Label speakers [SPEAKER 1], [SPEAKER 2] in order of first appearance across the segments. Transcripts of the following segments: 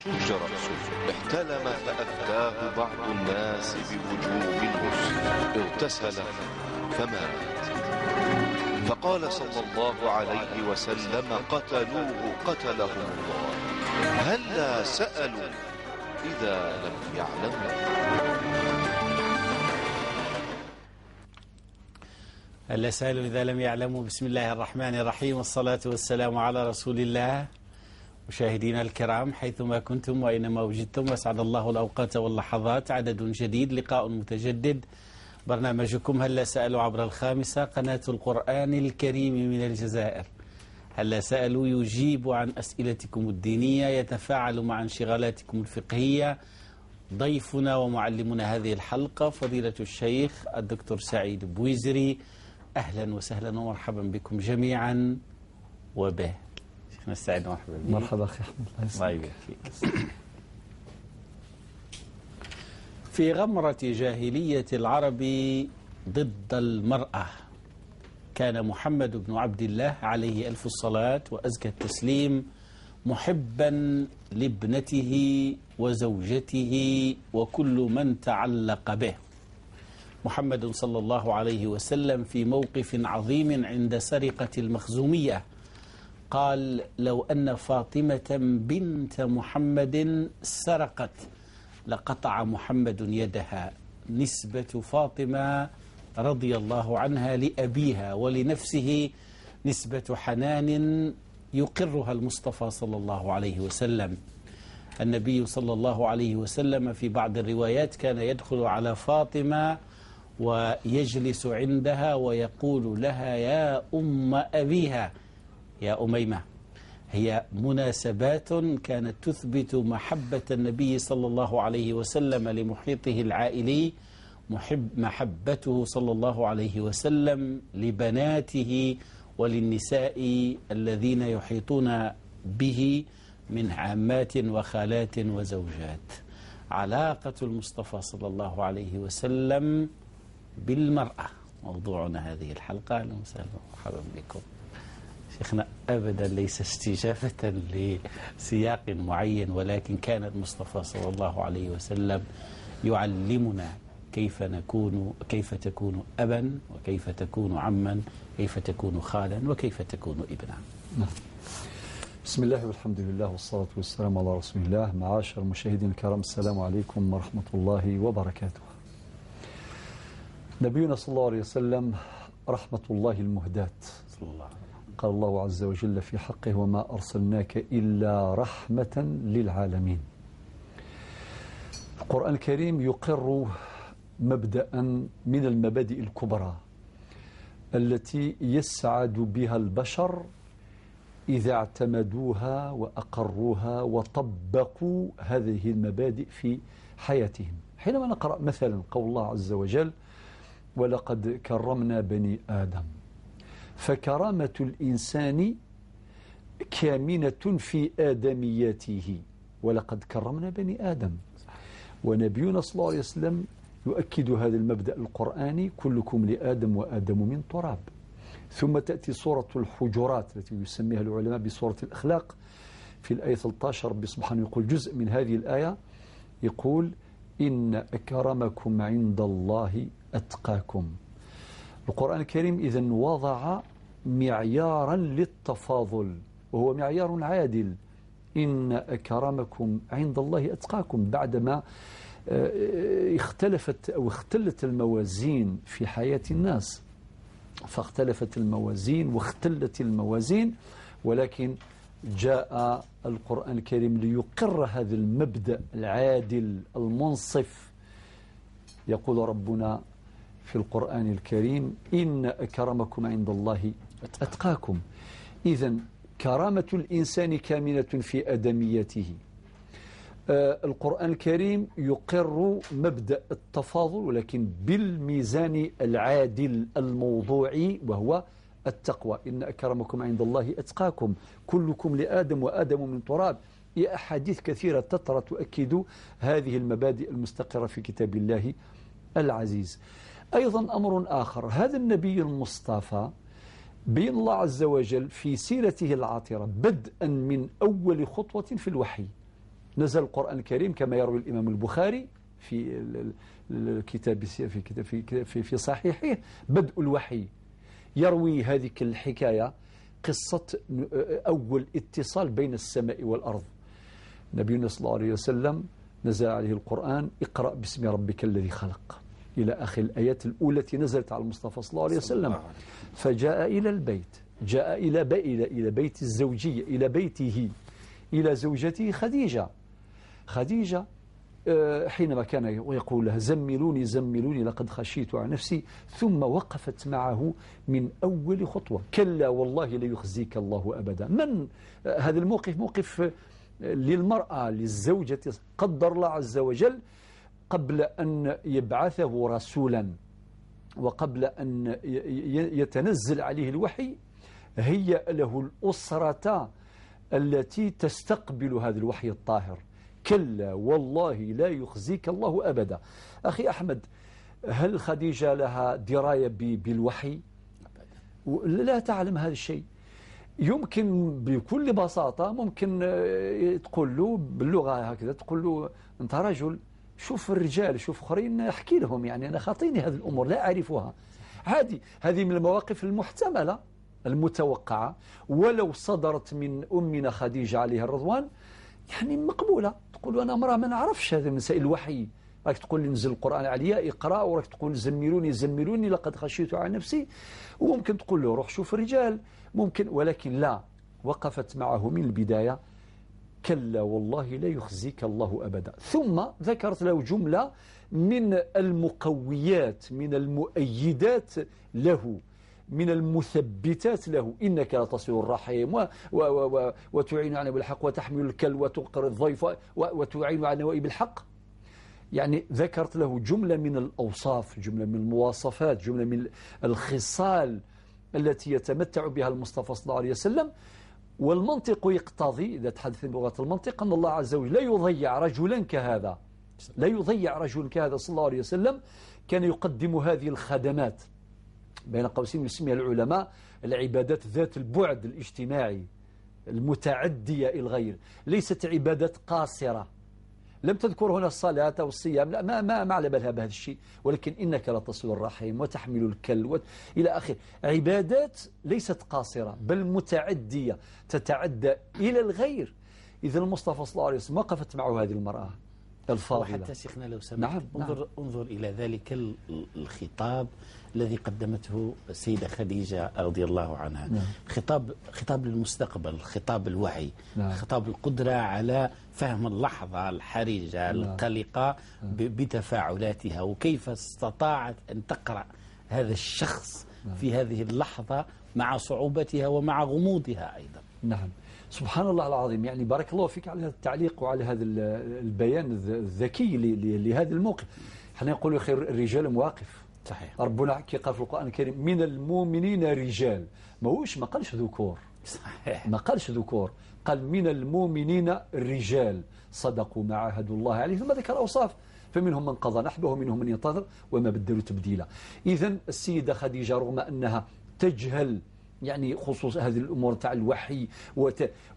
[SPEAKER 1] شج رأسه، احتلم فأفتاه بعض الناس بوجوب الغسل، اغتسل فمات. فقال صلى الله عليه وسلم: قتلوه قتلهم الله، هلا سألوا إذا لم يعلموا.
[SPEAKER 2] هلا سألوا إذا لم يعلموا. بسم الله الرحمن الرحيم، والصلاة والسلام على رسول الله. مشاهدينا الكرام حيثما كنتم وأينما وجدتم، أسعد الله الأوقات واللحظات. عدد جديد، لقاء متجدد، برنامجكم هلا سألوا عبر الخامسة، قناة القرآن الكريم من الجزائر. هلا سألوا يجيب عن أسئلتكم الدينية، يتفاعل مع انشغالاتكم الفقهية. ضيفنا ومعلمنا هذه الحلقة فضيلة الشيخ الدكتور سعيد بويزري. أهلا وسهلا ومرحبا بكم جميعا وبه. شيخنا السعيد، مرحبا بك.
[SPEAKER 3] مرحبا أخي أحمد،
[SPEAKER 2] الله يبارك فيك. في غمرة جاهلية العرب ضد المرأة، كان محمد بن عبد الله عليه ألف الصلاة وأزكى التسليم محبا لابنته وزوجته وكل من تعلق به. محمد صلى الله عليه وسلم في موقف عظيم عند سرقة المخزومية قال: لو أن فاطمة بنت محمد سرقت لقطع محمد يدها. نسبة فاطمة رضي الله عنها لأبيها ولنفسه نسبة حنان يقرها المصطفى صلى الله عليه وسلم. النبي صلى الله عليه وسلم في بعض الروايات كان يدخل على فاطمة ويجلس عندها ويقول لها: يا أم أبيها، يا أميمة. هي مناسبات كانت تثبت محبة النبي صلى الله عليه وسلم لمحيطه العائلي، محبته صلى الله عليه وسلم لبناته وللنساء الذين يحيطون به من عمات وخالات وزوجات. علاقة المصطفى صلى الله عليه وسلم بالمرأة موضوعنا هذه الحلقة. أهلا وسهلا ومرحبا بكم. شيخنا، أبدا ليس استجابة لسياق معين، ولكن كان المصطفى صلى الله عليه وسلم يعلمنا كيف نكون، كيف تكون أبا، وكيف تكون عما، كيف تكون خالا، وكيف تكون ابنا.
[SPEAKER 3] بسم الله والحمد لله والصلاة والسلام على رسول الله. معاشر المشاهدين الكرام، السلام عليكم ورحمة الله وبركاته. نبينا صلى الله عليه وسلم رحمة الله المهداة.
[SPEAKER 2] صلى الله عليه وسلم.
[SPEAKER 3] قال الله عز وجل في حقه: وما أرسلناك إلا رحمة للعالمين. القرآن الكريم يقر مبدأ من المبادئ الكبرى التي يسعد بها البشر إذا اعتمدوها وأقروها وطبقوا هذه المبادئ في حياتهم. حينما نقرأ مثلا قول الله عز وجل: ولقد كرمنا بني آدم، فكرامة الإنسان كامنة في آدميته. ولقد كرمنا بني آدم. ونبينا صلى الله عليه وسلم يؤكد هذا المبدأ القرآني: كلكم لآدم وآدم من تراب. ثم تأتي سورة الحجرات التي يسميها العلماء بسورة الأخلاق، في الآية 13 ربي سبحانه يقول جزء من هذه الآية، يقول: إن أكرمكم عند الله أتقاكم. القرآن الكريم إذن وضع معيارا للتفاضل، وهو معيار عادل: إن أكرمكم عند الله أتقاكم. بعدما اختلفت أو اختلت الموازين في حياة الناس، فاختلفت الموازين واختلت الموازين، ولكن جاء القرآن الكريم ليقر هذا المبدأ العادل المنصف. يقول ربنا في القرآن الكريم: إن أكرمكم عند الله أتقاكم. إذن كرامة الإنسان كامنة في أدميته. القرآن الكريم يقر مبدأ التفاضل، ولكن بالميزان العادل الموضوعي، وهو التقوى. إن أكرمكم عند الله أتقاكم، كلكم لآدم وآدم من تراب. أحاديث كثيرة تترى تؤكد هذه المبادئ المستقرة في كتاب الله العزيز. أيضا أمر آخر، هذا النبي المصطفى بين الله عز وجل في سيرته العاطرة بدءا من أول خطوة في الوحي. نزل القرآن الكريم كما يروي الإمام البخاري في الكتاب في في في في صحيحه، بدء الوحي، يروي هذه الحكاية، قصة أول اتصال بين السماء والأرض. نبينا صلى الله عليه وسلم نزل عليه القرآن: اقرأ باسم ربك الذي خلق، إلى آخر الآيات الأولى التي نزلت على المصطفى صلى الله عليه وسلم. فجاء إلى البيت، جاء إلى بيت الزوجية، إلى بيته، إلى زوجته خديجة. خديجة حينما كان يقول لها: زملوني زملوني لقد خشيت على نفسي، ثم وقفت معه من أول خطوة: كلا والله لا يخزيك الله أبدا. من هذا الموقف؟ موقف للمرأة، للزوجة، قدر الله عز وجل قبل أن يبعثه رسولا وقبل أن يتنزل عليه الوحي، هيأ له الأسرة التي تستقبل هذا الوحي الطاهر. كلا والله لا يخزيك الله أبدا. أخي أحمد، هل خديجة لها دراية بالوحي؟ لا تعلم هذا الشيء. يمكن بكل بساطة ممكن تقول له باللغة هكذا، تقول له: أنت رجل، شوف الرجال، شوف آخرين، احكي لهم، يعني أنا خاطيني هذه الأمور لا أعرفها. عادي، هذه من المواقف المحتملة المتوقعة، ولو صدرت من أمنا خديجة عليها الرضوان يعني مقبولة. تقول: أنا امرأة ما نعرفش هذا مسائل الوحي، راك تقول لي نزل القرآن عليا اقرأ، وراك تقول زملوني زملوني لقد خشيت على نفسي. وممكن تقول له: روح شوف الرجال، ممكن، ولكن لا، وقفت معه من البداية: كلا والله لا يخزيك الله أبدا. ثم ذكرت له جملة من المقويات، من المؤيدات له، من المثبتات له: إنك لتصل الرحم وتعين على بالحق وتحمل الكل وتقر الضيف وتعين على نوائب الحق. يعني ذكرت له جملة من الأوصاف، جملة من المواصفات، جملة من الخصال التي يتمتع بها المصطفى صلى الله عليه وسلم. والمنطق يقتضي، إذا تحدث بلغة المنطق، أن الله عز وجل لا يضيع رجلا كهذا، لا يضيع رجل كهذا صلى الله عليه وسلم. كان يقدم هذه الخدمات، بين قوسين يسميها العلماء العبادات ذات البعد الاجتماعي المتعدية إلى الغير، ليست عبادات قاصرة. لم تذكر هنا الصلاة أو الصيام، لا، ما على بالها بهذا الشيء، ولكن إنك لتصل الرحم وتحمل الكل إلى آخره. عبادات ليست قاصرة بل متعدية، تتعدى إلى الغير. إذا المصطفى صلى الله عليه وسلم وقفت معه هذه المرأة الفاضلة.
[SPEAKER 2] وحتى شيخنا لو سمحت، نعم، انظر، نعم، انظر إلى ذلك الخطاب الذي قدمته السيدة خديجة رضي الله عنها. نعم. خطاب للمستقبل، خطاب الوعي، نعم، خطاب القدرة على فهم اللحظة الحرجة، نعم، القلقة، نعم، بتفاعلاتها، وكيف استطاعت أن تقرأ هذا الشخص، نعم، في هذه اللحظة مع صعوبتها ومع غموضها أيضا.
[SPEAKER 3] نعم، سبحان الله العظيم. يعني بارك الله فيك على هذا التعليق وعلى هذا البيان الذكي لهذا الموقف. احنا نقول خير الرجال مواقف.
[SPEAKER 2] صحيح.
[SPEAKER 3] ربنا كي قال في القرآن الكريم: من المؤمنين رجال، ماهوش ما قالش ذكور.
[SPEAKER 2] صحيح.
[SPEAKER 3] ما قالش ذكور، قال من المؤمنين رجال صدقوا ما عاهدوا الله عليه، ثم ذكر أوصاف، فمنهم من قضى نحبه ومنهم من ينتظر وما بدلوا تبديلا. إذا السيدة خديجة رغم أنها تجهل يعني خصوص هذه الأمور تاع الوحي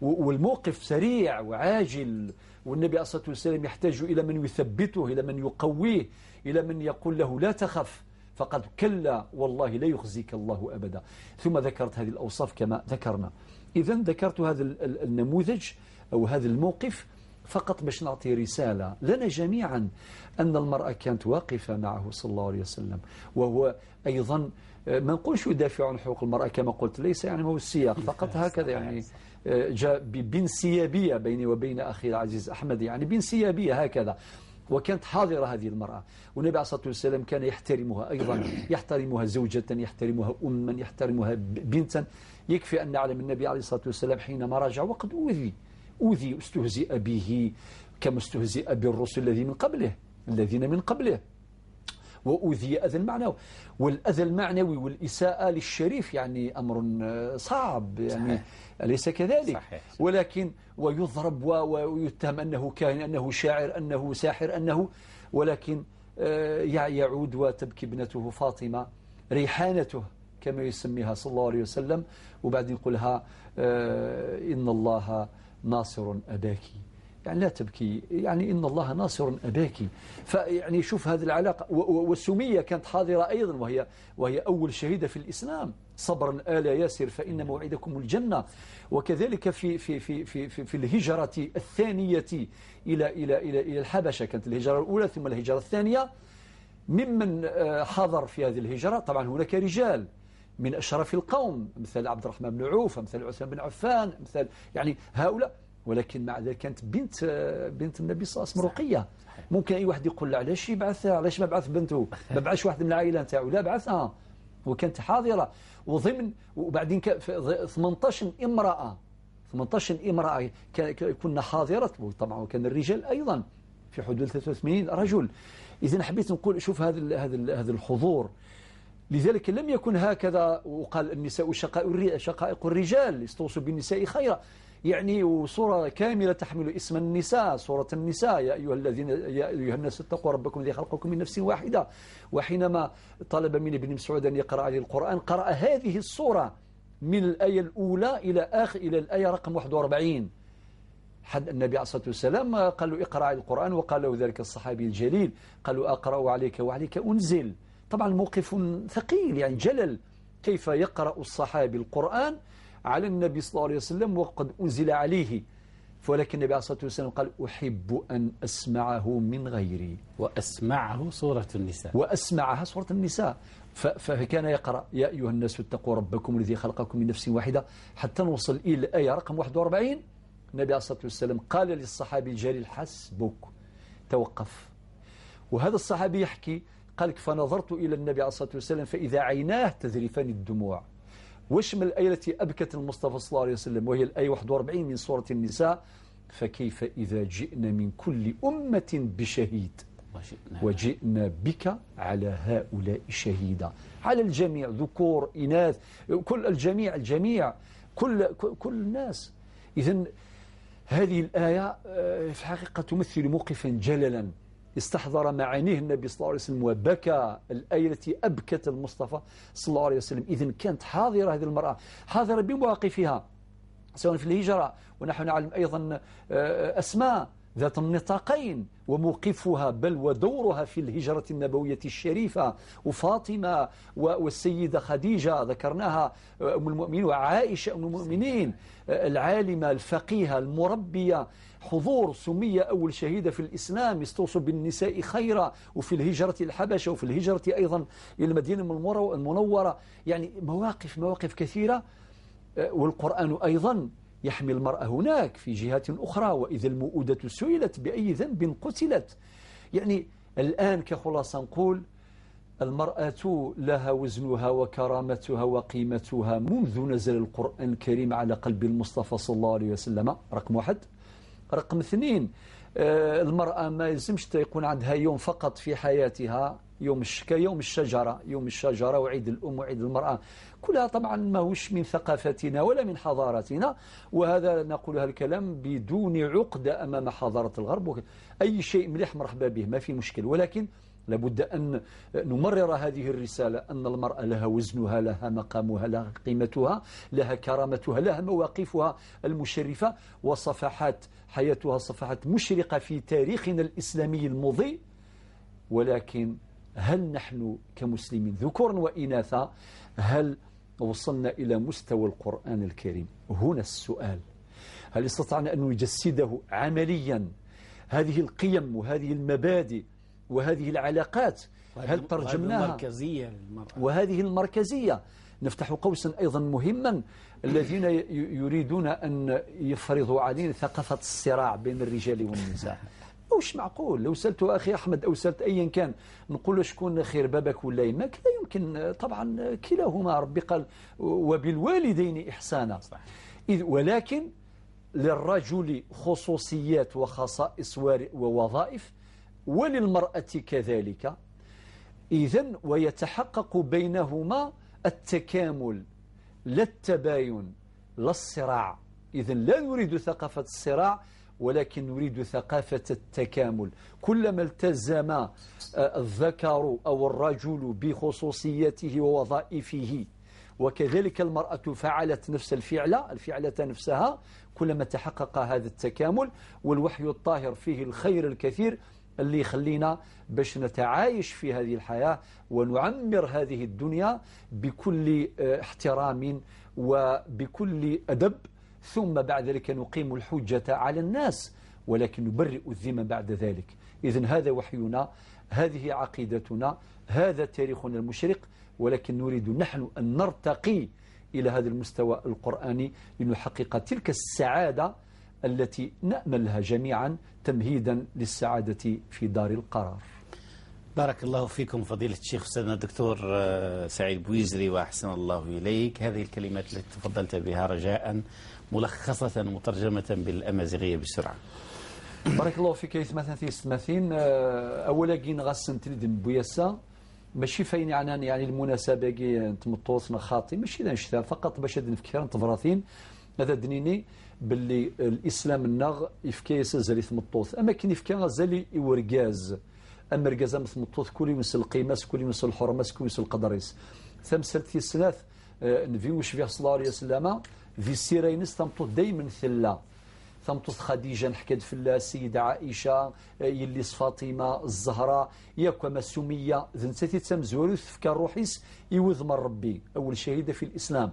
[SPEAKER 3] والموقف سريع وعاجل، والنبي عليه الصلاة والسلام يحتاج إلى من يثبته، إلى من يقويه، إلى من يقول له لا تخف، فقد كلا والله لا يخزيك الله أبدا. ثم ذكرت هذه الأوصاف كما ذكرنا. إذا ذكرت هذا النموذج أو هذا الموقف فقط باش نعطي رسالة لنا جميعا أن المرأة كانت واقفة معه صلى الله عليه وسلم، وهو أيضا ما نقولش يدافع عن حقوق المرأة كما قلت، ليس يعني هو السياق فقط هكذا، يعني جاء بانسيابية بيني وبين أخي العزيز أحمد، يعني بانسيابية هكذا، وكانت حاضرة هذه المرأة، والنبي عليه الصلاة والسلام كان يحترمها أيضا، يحترمها زوجة، يحترمها أما، يحترمها بنتا. يكفي أن نعلم النبي عليه الصلاة والسلام حينما رجع وقد أوذي، استهزئ به كما استهزئ بالرسل الذين من قبله، وأوذي أذى معنوي، والأذى المعنوي والإساءة للشريف يعني أمر صعب، يعني صحيح. أليس كذلك؟
[SPEAKER 2] صحيح.
[SPEAKER 3] ولكن ويضرب ويتهم أنه كاهن، أنه شاعر، أنه ساحر، أنه، ولكن يعود وتبكي ابنته فاطمة ريحانته كما يسميها صلى الله عليه وسلم، وبعدين يقولها إن الله ناصر أباك. يعني لا تبكي، يعني إن الله ناصر أباك. فيعني شوف هذه العلاقة. والسمية كانت حاضرة أيضا، وهي أول شهيدة في الإسلام، صبرا آل ياسر فإن موعدكم الجنة. وكذلك في في في في في, في الهجرة الثانية إلى إلى إلى إلى الحبشة، كانت الهجرة الأولى ثم الهجرة الثانية. ممن حضر في هذه الهجرة طبعا هناك رجال من أشرف القوم، مثل عبد الرحمن بن عوف، مثل عثمان بن عفان، مثل يعني هؤلاء، ولكن مع ذلك كانت بنت النبي صلى الله عليه وسلم رقية. ممكن أي واحد يقول علاش يبعثها، علاش ما بعث بنته، ما بعثش واحد من العائلة نتاعو، لا بعثها وكانت حاضرة. وضمن وبعدين 18 امرأة، 18 امرأة كنا حاضرات، وطبعا وكان الرجال أيضا في حدود 83 رجل. إذا حبيت نقول شوف هذا الحضور. لذلك لم يكن هكذا وقال النساء شقائق الرجال، استوصوا بالنساء خيرا، يعني وصورة كاملة تحمل اسم النساء، سورة النساء، يا أيها الذين يا أيها الناس اتقوا ربكم الذي خلقكم من نفس واحدة. وحينما طلب من ابن مسعود أن يقرأ عليه القرآن قرأ هذه السورة من الآية الأولى إلى آخر إلى الآية رقم 41. حد النبي عليه الصلاة والسلام قال له اقرأ على القرآن، وقال له ذلك الصحابي الجليل، قال له أقرأ عليك وعليك أنزل. طبعا موقف ثقيل يعني جلل، كيف يقرأ الصحابي القرآن على النبي صلى الله عليه وسلم وقد أنزل عليه؟ ولكن النبي عليه الصلاة والسلام قال أحب أن أسمعه من غيري،
[SPEAKER 2] وأسمعه سورة النساء،
[SPEAKER 3] وأسمعها سورة النساء. فكان يقرأ يا أيها الناس اتقوا ربكم الذي خلقكم من نفس واحدة حتى نوصل إلى الآية رقم 41. النبي عليه الصلاة والسلام قال للصحابي الجليل حسبك، توقف. وهذا الصحابي يحكي قال فنظرت إلى النبي عليه الصلاة والسلام فإذا عيناه تذرفان الدموع. وش من الآية التي أبكت المصطفى صلى الله عليه وسلم؟ وهي الآية 41 من سورة النساء، فكيف إذا جئنا من كل أمة بشهيد وجئنا بك على هؤلاء شهيدا. على الجميع، ذكور إناث، كل الجميع، الجميع، كل الناس. إذن هذه الآية في الحقيقة تمثل موقفا جللا استحضر معانيه النبي صلى الله عليه وسلم وبكى، الآية التي أبكت المصطفى صلى الله عليه وسلم. إذن كانت حاضرة هذه المرأة، حاضرة بمواقفها سواء في الهجرة، ونحن نعلم أيضا أسماء ذات النطاقين وموقفها بل ودورها في الهجرة النبوية الشريفة، وفاطمة والسيدة خديجة ذكرناها أم المؤمنين، وعائشة أم المؤمنين العالمة الفقيهة المربية، حضور سمية أول شهيدة في الإسلام، استوصوا بالنساء خيرا، وفي الهجرة الحبشة، وفي الهجرة أيضا إلى المدينة المنورة. يعني مواقف كثيرة. والقرآن أيضا يحمي المرأة هناك في جهات أخرى، وإذا المؤودة سئلت بأي ذنب قتلت. يعني الآن كخلاصة نقول المرأة لها وزنها وكرامتها وقيمتها منذ نزل القرآن الكريم على قلب المصطفى صلى الله عليه وسلم، رقم واحد. رقم اثنين، المرأة ما يلزمش يكون عندها يوم فقط في حياتها، يوم الشكا، يوم الشجرة، يوم الشجرة وعيد الأم وعيد المرأة، كلها طبعا ما هوش من ثقافتنا ولا من حضارتنا، وهذا نقول هذا الكلام بدون عقدة أمام حضارة الغرب. أي شيء مليح مرحبا به، ما في مشكل، ولكن لابد أن نمرر هذه الرسالة أن المرأة لها وزنها، لها مقامها، لها قيمتها، لها كرامتها، لها مواقفها المشرفة، وصفحات حياتها صفحات مشرقة في تاريخنا الإسلامي المضي. ولكن هل نحن كمسلمين ذكورا وإناثا هل وصلنا إلى مستوى القرآن الكريم؟ هنا السؤال، هل استطعنا أن نجسده عمليا؟ هذه القيم وهذه المبادئ وهذه العلاقات هل ترجمناها؟
[SPEAKER 2] المركزية للمرأة،
[SPEAKER 3] وهذه المركزية. نفتح قوسا أيضا مهما، الذين يريدون أن يفرضوا علينا ثقافة الصراع بين الرجال والنساء، مش معقول. لو سألت أخي أحمد أو سألت أيا كان نقول له شكون خير بابك ولا يماك، لا يمكن طبعا، كلاهما ربي قال وبالوالدين إحسانا. ولكن للرجل خصوصيات وخصائص ووظائف، وللمرأة كذلك. إذن ويتحقق بينهما التكامل لا التباين لا الصراع. إذن لا نريد ثقافة الصراع، ولكن نريد ثقافة التكامل. كلما التزم الذكر أو الرجل بخصوصيته ووظائفه وكذلك المرأة فعلت نفس الفعلة، الفعلة نفسها، كلما تحقق هذا التكامل. والوحي الطاهر فيه الخير الكثير اللي يخلينا باش نتعايش في هذه الحياة ونعمر هذه الدنيا بكل احترام وبكل أدب، ثم بعد ذلك نقيم الحجة على الناس ولكن نبرئ الذمة بعد ذلك. إذن هذا وحينا، هذه عقيدتنا، هذا تاريخنا المشرق، ولكن نريد نحن أن نرتقي إلى هذا المستوى القرآني لنحقق تلك السعادة التي نأملها جميعا تمهيدا للسعادة في دار القرار.
[SPEAKER 2] بارك الله فيكم فضيلة الشيخ أستاذنا الدكتور سعيد بويزري، وأحسن الله إليك. هذه الكلمات التي تفضلت بها رجاء ملخصة مترجمة بالأمازيغية بسرعة.
[SPEAKER 3] بارك الله فيك. 38 أولا كين غاسن تريد بوياسا ماشي فين يعني المناسبة كي تمطوط خاطي ماشي نشتا فقط باش نفكر تفراثين هذا دنيني باللي الإسلام النغ يفكي يسزالي ثمطوط، أما كين يفكي غزالي يوركاز، أما ركاز ثمطوط كل يوصل القيمة كل يوصل الحرمة كل يوصل القدريس. ثمثلت في السناث نبي وشفيه صلى الله عليه وسلم في السيرة ينس ثمطوط دايما ثلا ثمطوط خديجة نحكد في الله، السيدة عائشة، يليس فاطمة الزهراء، ياك ما سمية ذنتي تمزورو تفكر روحيس يوذم ربي أول شهيدة في الإسلام.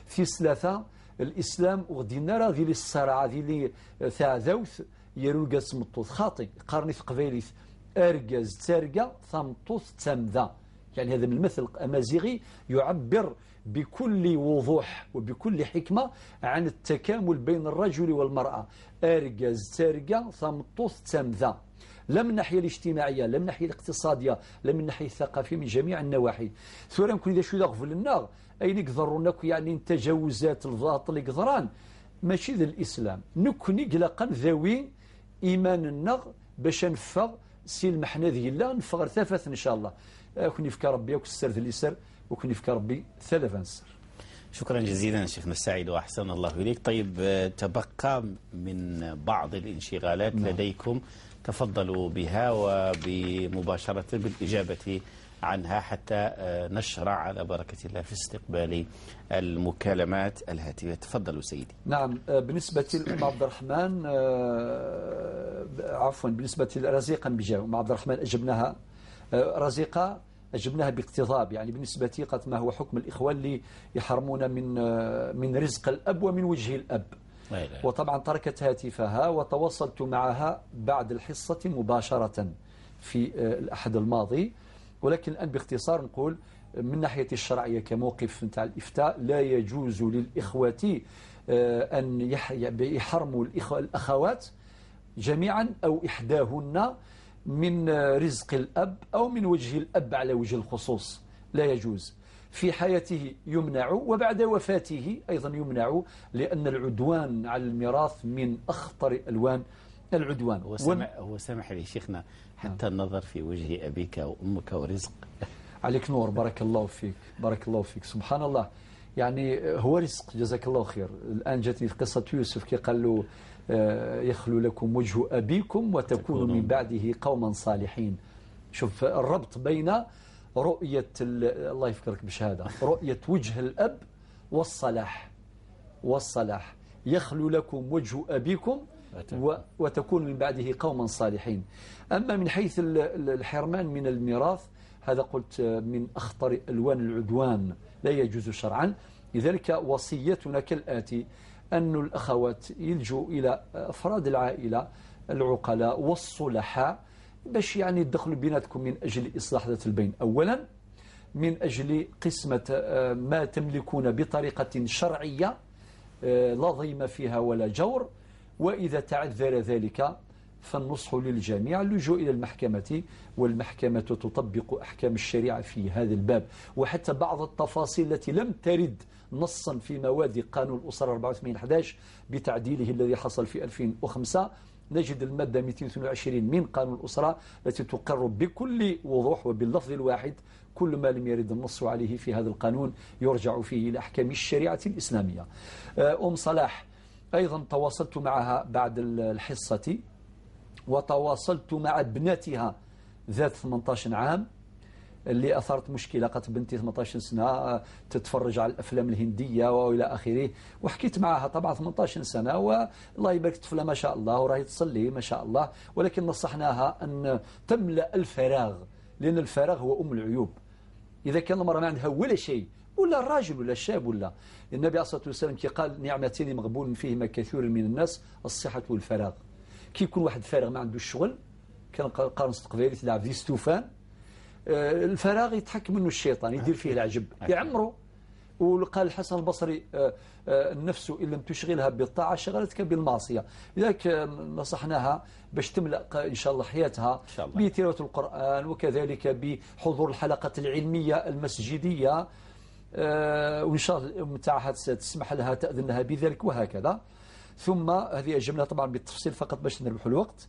[SPEAKER 3] في ثلاثة الإسلام وغدينا راه ذي الصراع ذي ثاذوث يرولقا سمطوط خاطي قارني في قبيليث أرجز تارجا ثمطوط تمذا، يعني هذا من المثل الأمازيغي يعبر بكل وضوح وبكل حكمة عن التكامل بين الرجل والمرأة. أرجز تارجا ثمطوط تمذا، لا من الناحية الاجتماعية، لا من الناحية الاقتصادية، لا من الناحية الثقافية، من جميع النواحي. ثورة يمكن إذا شو غفل النار أين يقدرون يعني التجاوزات الباطل قدران ماشي ذا الإسلام نكوني قلقا ذوي إيمان النغ باش نفغ سي المحنة ذي الله نفغ ثافث إن شاء الله. كون يفكر ربي وكسر ذي اليسر وكون يفكر ربي ثلاثة نسر.
[SPEAKER 2] شكرا جزيلا شيخنا السعيد وأحسن الله إليك. طيب تبقى من بعض الانشغالات لديكم تفضلوا بها وبمباشرة بالإجابة عنها حتى نشرع على بركة الله في استقبال المكالمات الهاتفية. تفضلوا سيدي.
[SPEAKER 3] نعم، بالنسبة لأم عبد الرحمن، عفوا بالنسبة لرزيقة بجاو أم عبد الرحمن أجبناها، رزيقة أجبناها باقتضاب، يعني بالنسبة قالت ما هو حكم الإخوة اللي يحرمون من رزق الأب ومن وجه الأب. وطبعا تركت هاتفها وتواصلت معها بعد الحصة مباشرة في الأحد الماضي، ولكن الآن باختصار نقول من ناحية الشرعية كموقف نتاع الإفتاء لا يجوز للإخوة أن يحرموا الأخوات جميعا أو إحداهن من رزق الأب أو من وجه الأب على وجه الخصوص، لا يجوز. في حياته يمنع وبعد وفاته أيضا يمنع، لأن العدوان على الميراث من أخطر ألوان العدوان.
[SPEAKER 2] هو سمح لي شيخنا حتى النظر في وجه أبيك وأمك ورزق.
[SPEAKER 3] عليك نور، بارك الله فيك، بارك الله فيك. سبحان الله، يعني هو رزق، جزاك الله خير. الآن جاتني في قصة يوسف كي قال له يخلو لكم وجه أبيكم وتكونوا من بعده قوما صالحين. شوف الربط بين رؤية الله يفكرك بشهادة، رؤية وجه الأب والصلاح، والصلاح يخلو لكم وجه أبيكم وتكون من بعده قوما صالحين. أما من حيث الحرمان من الميراث هذا قلت من أخطر ألوان العدوان، لا يجوز شرعا. لذلك وصيتنا كالآتي: أن الأخوات يلجوا إلى أفراد العائلة العقلاء والصلحاء باش يعني يدخلوا بيناتكم من أجل إصلاح ذات البين أولا، من أجل قسمة ما تملكون بطريقة شرعية لا ضيم فيها ولا جور، وإذا تعذر ذلك فالنصح للجميع اللجوء إلى المحكمة، والمحكمة تطبق أحكام الشريعة في هذا الباب، وحتى بعض التفاصيل التي لم ترد نصا في مواد قانون الأسرة 84/11 بتعديله الذي حصل في 2005، نجد المادة 222 من قانون الأسرة التي تقر بكل وضوح وباللفظ الواحد كل ما لم يرد النص عليه في هذا القانون يرجع فيه إلى أحكام الشريعة الإسلامية. أم صلاح أيضا تواصلت معها بعد الحصة، وتواصلت مع ابنتها ذات 18 عام، اللي اثارت مشكلة، قالت بنتي 18 سنة تتفرج على الافلام الهندية والى اخره، وحكيت معها طبعا 18 سنة والله يبارك طفله ما شاء الله وراهي تصلي ما شاء الله، ولكن نصحناها ان تملا الفراغ، لان الفراغ هو ام العيوب. اذا كان المراة ما عندها ولا شيء، ولا الراجل ولا الشاب، ولا النبي عليه الصلاة والسلام كي قال نعمتين مغبون فيهما كثير من الناس، الصحة والفراغ. كي يكون واحد فارغ ما عندوش شغل، كان قارنس قبيلي تلعب في ستوفان، الفراغ يتحكم منه الشيطان، يدير فيه العجب يعمره. وقال الحسن البصري النفس إن لم تشغلها بالطاعة شغلتك بالمعصية. لذلك نصحناها باش تملأ إن شاء الله حياتها بتلاوة القرآن، وكذلك بحضور الحلقات العلمية المسجدية، وإن شاء الله الأم تاعها تسمح لها تأذن لها بذلك وهكذا. ثم هذه أجبنا طبعا بالتفصيل فقط باش نربح الوقت.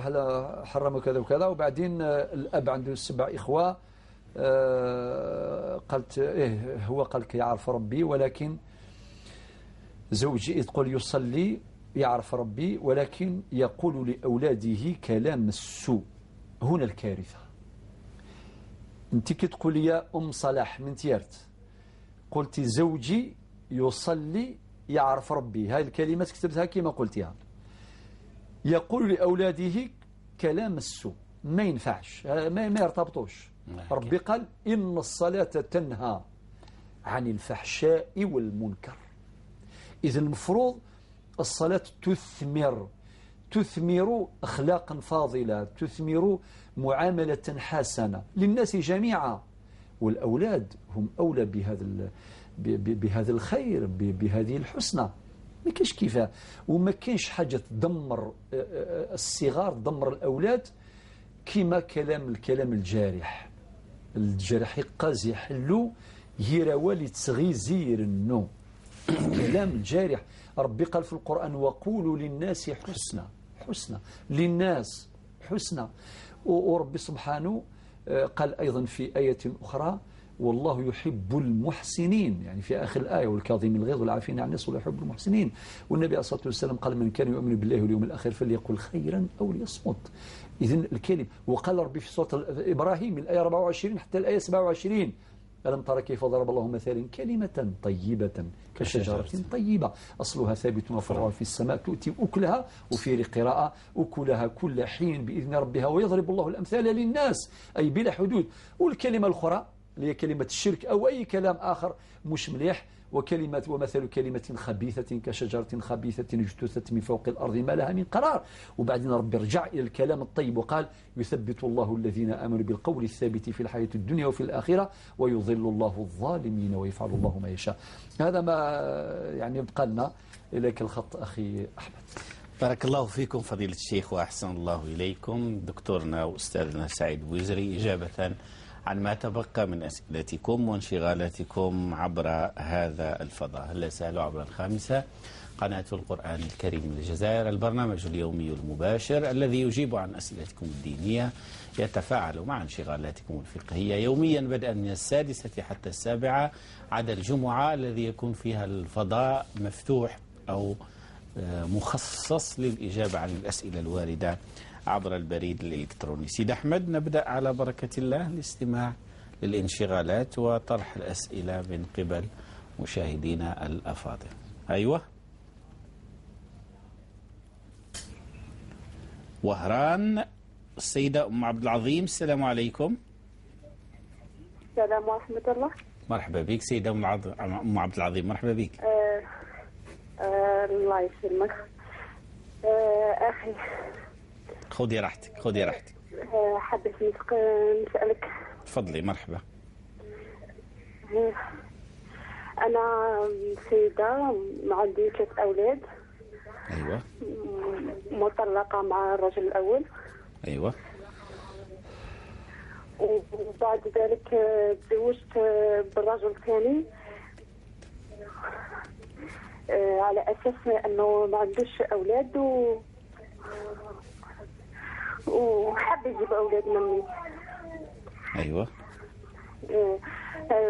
[SPEAKER 3] هلا حرموا كذا وكذا. وبعدين الأب عنده 7 إخوة، قالت إيه هو قال لك يعرف ربي، ولكن زوجي تقول يصلي يعرف ربي ولكن يقول لأولاده كلام السوء. هنا الكارثة. انت كي تقولي يا أم صلاح من تيارت، قلتي زوجي يصلي يعرف ربي، هاي الكلمات كتبتها كما قلتيها، يقول لأولاده كلام السوء، ما ينفعش، ما يرتبطوش. ربي قال إن الصلاة تنهى عن الفحشاء والمنكر. إذا المفروض الصلاة تثمر أخلاقا فاضلة، تثمر معاملة حسنة للناس جميعا، والأولاد هم أولى بهذا الخير، بهذه الحسنى. ما كاينش كيفاه، وما كاينش حاجة تدمر الصغار، تدمر الأولاد كما الكلام الجارح. الجارح قاز يحلو يراوالي تغيزير النو. الكلام الجارح ربي قال في القرآن وقولوا للناس حسنى، حسنى للناس حسنى. وربي سبحانه قال أيضا في آية أخرى والله يحب المحسنين، يعني في آخر الآية، والكاظمين الغيظ والعافين عن الناس والله يحب المحسنين. والنبي عليه الصلاة والسلام قال من كان يؤمن بالله واليوم الآخر فليقل خيرا أو ليصمت. إذن الكلم. وقال ربي في سورة إبراهيم الآية 24 حتى الآية 27 ألم ترى كيف ضرب الله مثلا كلمة طيبة كشجرة طيبة أصلها ثابت وفرعها في السماء تؤتي أكلها، وفي قراءة أكلها كل حين بإذن ربها، ويضرب الله الأمثال للناس، أي بلا حدود. والكلمة الأخرى اللي هي كلمة الشرك أو أي كلام آخر مش مليح، وكلمة ومثل كلمة خبيثة كشجرة خبيثة اجتثت من فوق الأرض ما لها من قرار. وبعدين ربي رجع إلى الكلام الطيب وقال يثبت الله الذين آمنوا بالقول الثابت في الحياة الدنيا وفي الآخرة ويضل الله الظالمين ويفعل الله ما يشاء. هذا ما يعني يبقى لنا. إليك الخط أخي أحمد.
[SPEAKER 2] بارك الله فيكم فضيلة الشيخ وأحسن الله إليكم دكتورنا وأستاذنا سعيد بوزري، إجابة عن ما تبقى من أسئلتكم وانشغالاتكم عبر هذا الفضاء. هلا سألوا عبر الخامسة قناة القرآن الكريم للجزائر، البرنامج اليومي المباشر الذي يجيب عن أسئلتكم الدينية، يتفاعل مع انشغالاتكم الفقهية يوميا بدءا من 6 حتى 7 عدا الجمعة الذي يكون فيها الفضاء مفتوح أو مخصص للإجابة عن الأسئلة الواردة عبر البريد الإلكتروني. سيد أحمد، نبدأ على بركة الله الاستماع للانشغالات وطرح الأسئلة من قبل مشاهدينا الأفاضل. أيوة، وهران، السيدة أم عبد العظيم، السلام عليكم.
[SPEAKER 4] السلام ورحمة الله.
[SPEAKER 2] مرحبا بك سيدة أم عبد العظيم، مرحبا بك.
[SPEAKER 4] الله يسلمك. أخي
[SPEAKER 2] خذي راحتك، خذي راحتك.
[SPEAKER 4] حبيت نسألك.
[SPEAKER 2] تفضلي، مرحبا.
[SPEAKER 4] أنا سيدة عندي 3 أولاد.
[SPEAKER 2] أيوة.
[SPEAKER 4] مطلقة مع الرجل الأول.
[SPEAKER 2] أيوة.
[SPEAKER 4] وبعد ذلك تزوجت بالرجل الثاني على أساس أنه ما عندوش أولاد وحب يجيب أولاد مني.
[SPEAKER 2] أيوة.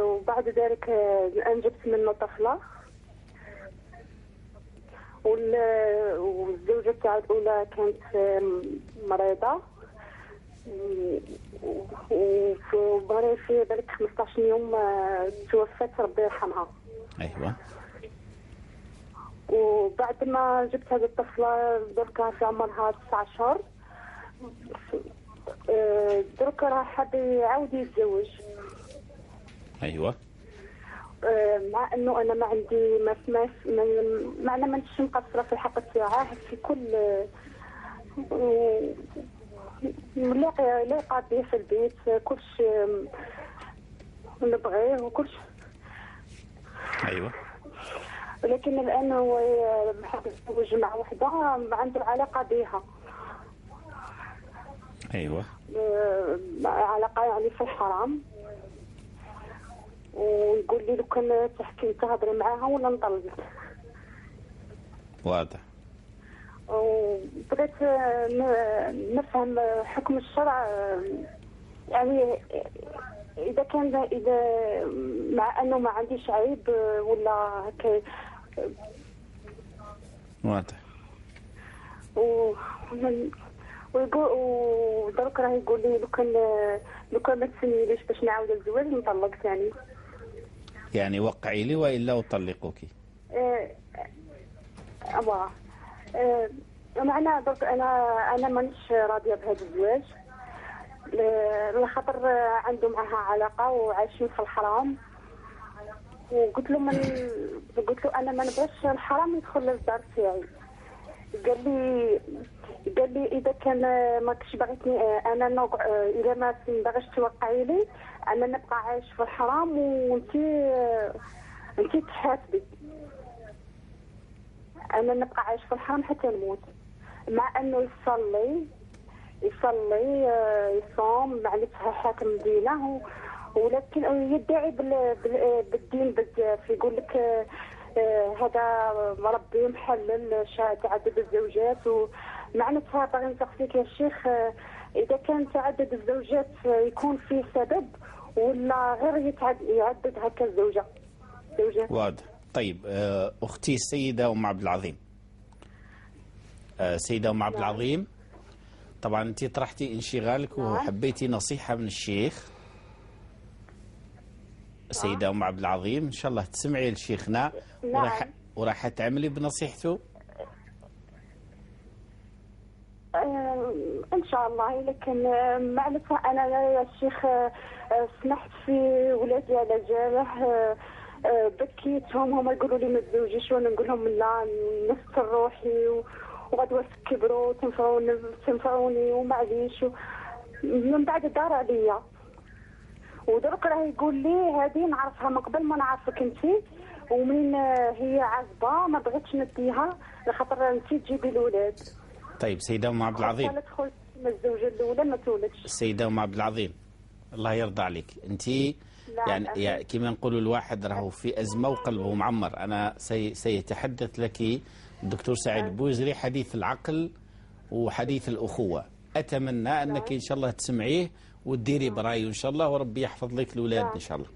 [SPEAKER 4] وبعد ذلك أنجبت منه طفلة، والزوجة تاعو الأولى كانت مريضة، وبري في بالك 15 يوم توفت ربي يرحمها.
[SPEAKER 2] ايوه.
[SPEAKER 4] وبعد ما جبت هذه الطفلة دركا في عمرها 9 اشهر، دركا راه حاب يعاود يتزوج.
[SPEAKER 2] ايوه.
[SPEAKER 4] مع انه انا ما عندي ما معنا ما نتش مقصرة في الحق تاعه في كل لاقى به في البيت كلش نبغيه وكلش.
[SPEAKER 2] ايوه.
[SPEAKER 4] ولكن الان هو حاب يتزوج مع وحده عنده علاقة بها.
[SPEAKER 2] ايوه.
[SPEAKER 4] علاقة يعني في الحرام، ويقول لي لو كان تحكي تهضري معاها ولا نطلقك.
[SPEAKER 2] واضح.
[SPEAKER 4] وبغيت نفهم حكم الشرع، يعني اذا كان اذا مع انه ما عنديش عيب ولا هكا.
[SPEAKER 2] واضح.
[SPEAKER 4] ودرك راه يقول لي لو كان ما تسنيليش باش نعاود الزواج نطلق ثاني.
[SPEAKER 2] يعني وقعي لي والا اطلقك.
[SPEAKER 4] معنا درك انا مانيش راضية بهذا الزواج، لخاطر عنده معها علاقة وعايشين في الحرام. وقلت له قلت له انا ما نبغيش الحرام يدخل للدار تاعي. قال لي اذا كان ما كنتش باغيتني انا اذا ما باغيش توقعي لي انا نبقى عايش في الحرام وانت تحاسبي. انا نبقى عايش في الحرام حتى نموت، مع انه يصلي يصوم، معناتها حاكم دينه، ولكن يدعي بالدين بزاف. يقول لك هذا ربي محلل تعدد الزوجات. ومعناتها باغي نسقسيك يا الشيخ، اذا كان تعدد الزوجات يكون فيه سبب ولا غير يعدد هكا الزوجة؟
[SPEAKER 2] واضح. طيب اختي السيدة ام عبد العظيم، سيده ام عبد العظيم، طبعا انت طرحتي انشغالك وحبيتي نصيحة من الشيخ. سيده ام عبد العظيم ان شاء الله تسمعي لشيخنا. نعم. وراح تعملي بنصيحته
[SPEAKER 4] ان شاء الله. لكن معناتها انا يا الشيخ سمحت في ولادي على جاله، بكيتهم، هما يقولوا لي ما تزوجيش وانا نقول لهم لا، نستر روحي وغدوه تكبروا تنفعوني ومعليش. من بعد دار عليا ودرك راه يقول لي هذه نعرفها من قبل ما نعرفك انت، ومن هي عزبه ما بغيتش نديها لخاطر انت تجيبي الاولاد.
[SPEAKER 2] طيب سيده ام عبد العظيم،
[SPEAKER 4] دخلت من الزوجة الاولى ما تولدش.
[SPEAKER 2] السيدة ام عبد العظيم الله يرضى عليك، انت يعني كما نقولوا الواحد راهو في ازمة وقلبه معمر. انا سيتحدث لك الدكتور سعيد بوزري حديث العقل وحديث الاخوة. اتمنى انك ان شاء الله تسمعيه وتديري برايه ان شاء الله، وربي يحفظ لك الاولاد ان شاء الله.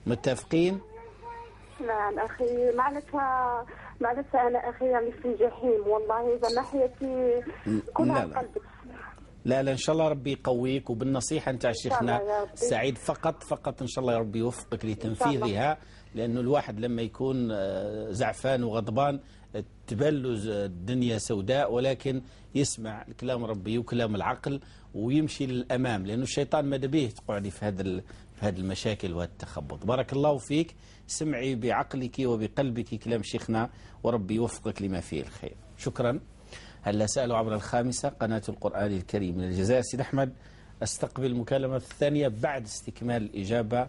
[SPEAKER 2] متفقين؟
[SPEAKER 4] نعم اخي، معناتها انا اخي يعني في جحيم والله، اذا ما حياتي كلها قلبت.
[SPEAKER 2] لا لا ان شاء الله ربي يقويك، وبالنصيحه نتاع شيخنا سعيد فقط ان شاء الله ربي يوفقك لتنفيذها، لانه الواحد لما يكون زعفان وغضبان تبلز الدنيا سوداء، ولكن يسمع كلام ربي وكلام العقل ويمشي للامام، لانه الشيطان ماذا به تقعدي في هذه المشاكل والتخبط. بارك الله فيك، سمعي بعقلك وبقلبك كلام شيخنا وربي يوفقك لما فيه الخير. شكرا. هلا سألوا عبر الخامسة قناة القرآن الكريم من الجزائر. سيد أحمد، أستقبل المكالمة الثانية بعد استكمال الإجابة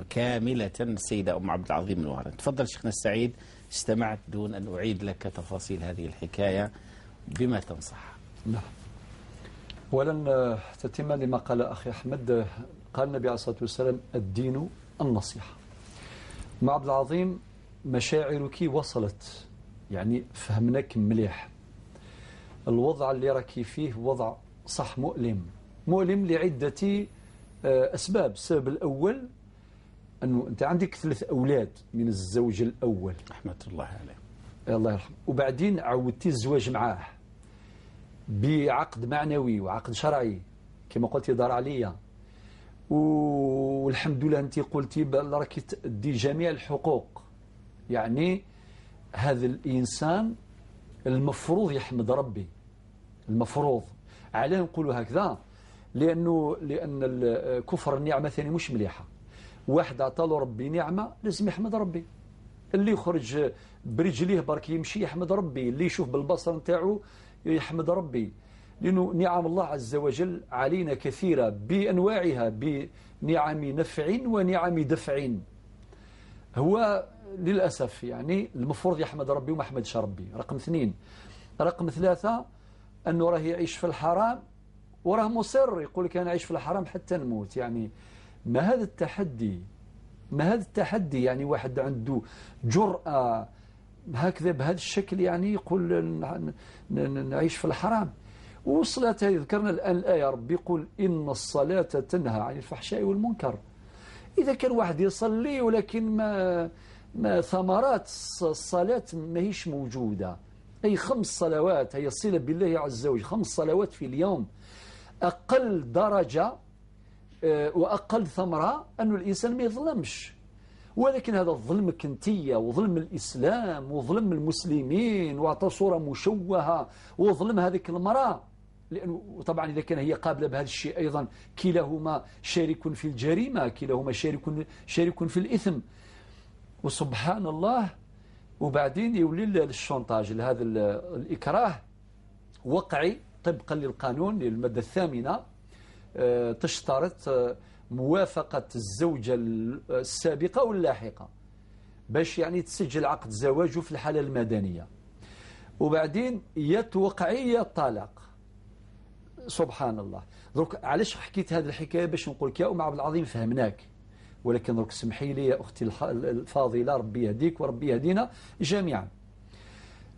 [SPEAKER 2] كاملة السيدة أم عبد العظيم من وهران. تفضل شيخنا السعيد، استمعت دون أن أعيد لك تفاصيل هذه الحكاية، بما تنصح؟
[SPEAKER 3] نعم. أولا تتمة لما قال أخي أحمد، قال النبي عليه الصلاة والسلام الدين النصيحة. أم عبد العظيم مشاعرك وصلت، يعني فهمناك مليح. الوضع اللي راكي فيه وضع صح مؤلم، مؤلم لعدة أسباب. السبب الأول أنه أنت عندك 3 أولاد من الزوج الأول
[SPEAKER 2] رحمة الله عليه،
[SPEAKER 3] الله يرحمه، وبعدين عودتي الزواج معاه بعقد معنوي وعقد شرعي، كما قلتي دار عليا، والحمد لله أنت قلتي راكي تأدي جميع الحقوق. يعني هذا الإنسان المفروض يحمد ربي، المفروض. علاه نقولوا هكذا؟ لأن كفر النعمة ثاني مش مليحة. واحد عطاله ربي نعمة لازم يحمد ربي. اللي يخرج برجليه برك يمشي يحمد ربي، اللي يشوف بالبصر نتاعو يحمد ربي، لأنه نعم الله عز وجل علينا كثيرة بأنواعها، بنعم نفع ونعم دفع. هو للأسف يعني المفروض يحمد ربي وما حمدش ربي. رقم اثنين. رقم ثلاثة أنه راه يعيش في الحرام وراه مصر يقول لك أنا أعيش في الحرام حتى نموت. يعني ما هذا التحدي؟ ما هذا التحدي؟ يعني واحد عنده جرأة هكذا بهذا الشكل يعني يقول نعيش في الحرام. وصلت هذه، ذكرنا الآن الآية، ربي يقول إن الصلاة تنهى عن الفحشاء والمنكر. إذا كان واحد يصلي ولكن ما ثمرات الصلاة ماهيش موجودة، أي 5 صلوات هي الصلة بالله عز وجل، 5 صلوات في اليوم، أقل درجة وأقل ثمرة أن الإنسان ما يظلمش. ولكن هذا الظلم كنتية وظلم الإسلام وظلم المسلمين وأعطى صورة مشوهة وظلم هذيك المرأة، لأنه طبعا إذا كان هي قابلة بهذا الشيء أيضا كلاهما شارك في الجريمة، كلاهما شارك في الإثم. وسبحان الله. وبعدين يولي للشونتاج، لهذا الإكراه وقعي طبقا للقانون للمادة 8 تشترط موافقة الزوجة السابقة واللاحقة باش يعني تسجل عقد زواجه في الحالة المدنية، وبعدين يتوقعي الطلاق. سبحان الله. درك علاش حكيت هذه الحكاية؟ باش نقول لك يا أم عبد العظيم فهمناك، ولكن درك سمحي لي يا أختي الفاضلة، ربي يهديك وربي يهدينا جميعا.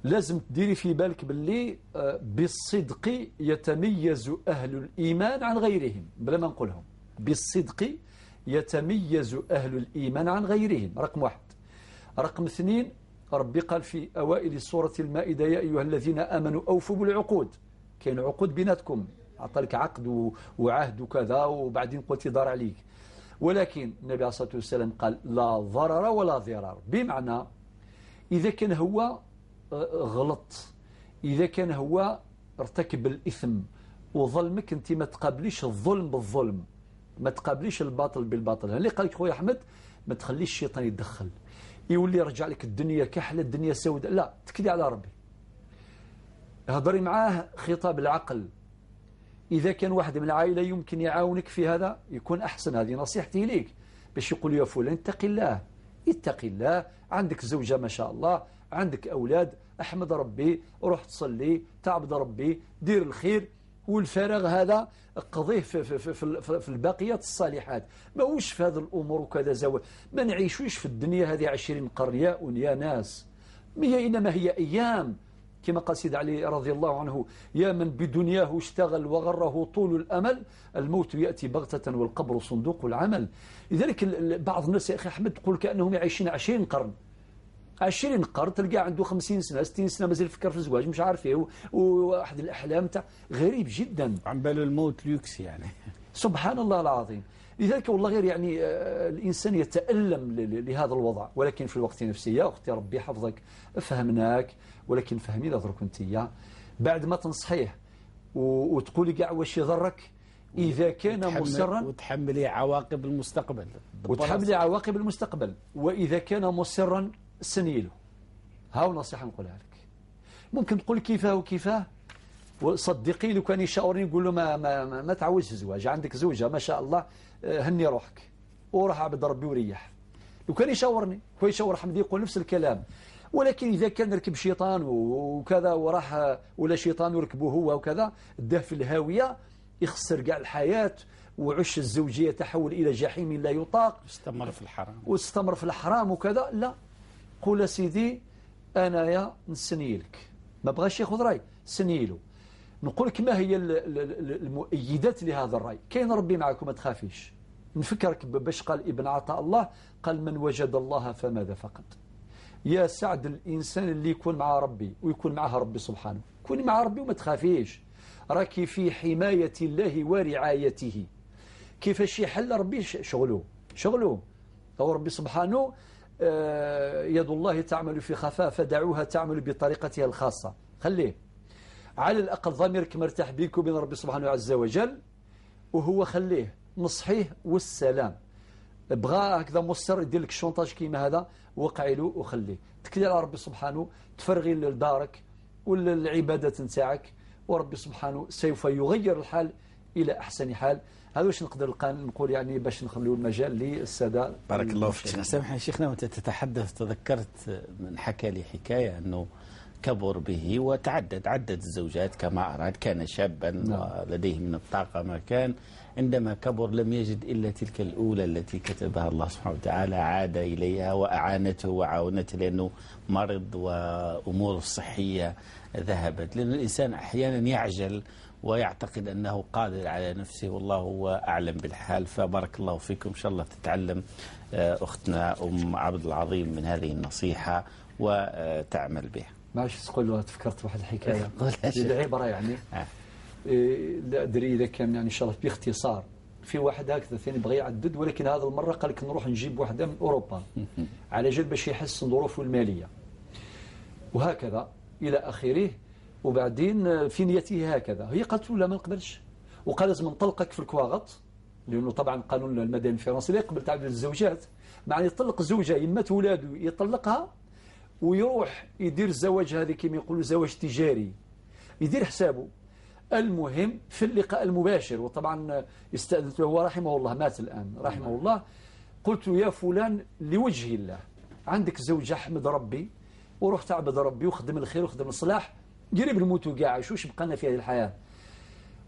[SPEAKER 3] لازم تديري في بالك باللي بالصدق يتميز أهل الإيمان عن غيرهم، بلا ما نقولهم، بالصدق يتميز أهل الإيمان عن غيرهم، رقم 1. رقم 2، ربي قال في أوائل سورة المائدة يا أيها الذين آمنوا أوفوا بالعقود. كاين عقود بيناتكم، عطالك عقد وعهد وكذا وبعدين قلت دار عليك. ولكن النبي عليه الصلاة والسلام قال لا ضرر ولا ضرار، بمعنى إذا كان هو غلط، إذا كان هو ارتكب الإثم وظلمك، أنت ما تقابليش الظلم بالظلم، ما تقابليش الباطل بالباطل. اللي قال لك خويا أحمد ما تخليش الشيطان يتدخل، يولي يرجع لك الدنيا كحلة الدنيا سوداء. لا، تكلي على ربي، هضري معاه خطاب العقل. إذا كان واحد من العائلة يمكن يعاونك في هذا يكون أحسن. هذه نصيحتي ليك باش يقول يا فلان اتق الله، اتق الله، عندك زوجة ما شاء الله، عندك أولاد، أحمد ربي، روح تصلي، تعبد ربي، دير الخير، والفراغ هذا قضية في, في, في, في, في الباقيات الصالحات. ماهوش في هذه الأمور وكذا زواج. ما نعيشوش في الدنيا هذه 20 قرن يا ناس، هي إنما هي أيام. كما قال سيد علي رضي الله عنه يا من بدنياه اشتغل وغره طول الأمل، الموت يأتي بغتة والقبر صندوق العمل. لذلك بعض الناس يا أخي أحمد تقول كأنهم عايشين 20 قرن، 20 قرن، تلقى عنده 50 سنة 60 سنة مازال يفكر في الزواج مش عارف ايه، وواحد الأحلام تاع غريب جدا،
[SPEAKER 2] عم باله الموت لوكس يعني.
[SPEAKER 3] سبحان الله العظيم. لذلك والله غير يعني الإنسان يتألم لهذا الوضع، ولكن في الوقت نفسه يا أختي ربي يحفظك فهمناك، ولكن فهمينا درك انت بعد ما تنصحيه وتقولي كاع واش يضرك إذا كان مصرا،
[SPEAKER 2] وتحملي عواقب المستقبل،
[SPEAKER 3] وتحملي عواقب المستقبل، وإذا كان مصرا سنيله. هاو نصيحة نقولها لك. ممكن تقول كيفاه وكيفاه، وصدقي لو كان يشاورني نقول له ما ما ما, ما تعوزش الزواج، عندك زوجة ما شاء الله، هني روحك وروح عبد ربي وريح. لو كان يشاورني كون يشاور حمدي يقول نفس الكلام. ولكن إذا كان ركب شيطان وكذا وراح، ولا شيطان وركبه هو وكذا، داه في الهاوية، يخسر كاع الحياة، وعش الزوجية تحول إلى جحيم لا يطاق،
[SPEAKER 2] واستمر في الحرام،
[SPEAKER 3] واستمر في الحرام وكذا. لا، قول سيدي أنايا نسنيلك، ما بغاش ياخذ رأي سنيلو. نقول لك ما هي المؤيدات لهذا الرأي. كاين ربي معكم ما تخافيش. نفكرك باش قال ابن عطاء الله، قال من وجد الله فماذا فقد. يا سعد الإنسان اللي يكون مع ربي ويكون معه ربي سبحانه. كوني مع ربي وما تخافيش، راكي في حماية الله ورعايته. كيفاش يحل ربي شغله شغله، هو ربي سبحانه يد الله تعمل في خفاء فدعوها تعمل بطريقتها الخاصة. خليه على الأقل ضميرك مرتاح بيك وبين ربي سبحانه عز وجل، وهو خليه نصحيه والسلام. بغى هكذا مصر يدير لك chantage كيما هذا، وقعي له وخليه. تكلي على ربي سبحانه، تفرغي لدارك وللعبادة نتاعك، وربي سبحانه سوف يغير الحال إلى أحسن حال. هذا واش نقدر نقول يعني باش نخليو المجال للسادة.
[SPEAKER 2] بارك الله فيك. سامحني شيخنا، وأنت تتحدث تذكرت من حكى لي حكاية أنه كبر به وتعدد عدد الزوجات كما أراد، كان شابا ولديه من الطاقة ما كان. عندما كبر لم يجد إلا تلك الأولى التي كتبها الله سبحانه وتعالى، عاد إليها وأعانته وعاونته لأنه مرض وأمور الصحية ذهبت. لأن الإنسان أحيانا يعجل ويعتقد أنه قادر على نفسه والله هو أعلم بالحال. فبارك الله فيكم، إن شاء الله تتعلم أختنا أم عبد العظيم من هذه النصيحة وتعمل بها.
[SPEAKER 3] معلش تقول تفكرت واحد الحكاية العبرة يعني لا أدري إذا كان يعني إن شاء الله باختصار. في واحد هكذا ثاني بغى يعدد، ولكن هذا المرة قال لك نروح نجيب واحدة من أوروبا على جال باش يحسن ظروفه المالية وهكذا إلى آخره. وبعدين في نيته هكذا، هي قالت له لا ما نقبلش، وقال لازم نطلقك في الكواغط، لأنه طبعا القانون المدني الفرنسي لا يقبل تعدد الزوجات. معنى يطلق زوجة يمات ولاده يطلقها ويروح يدير الزواج هذه كما يقولوا زواج تجاري، يدير حسابه. المهم في اللقاء المباشر، وطبعا استأذنته، هو رحمه الله مات الآن رحمه الله، قلت يا فلان لوجه الله عندك زوجة احمد ربي وروح تعبد ربي وخدم الخير وخدم الصلاح، قريب نموتوا كاع، شوش بقانا في هذه الحياة.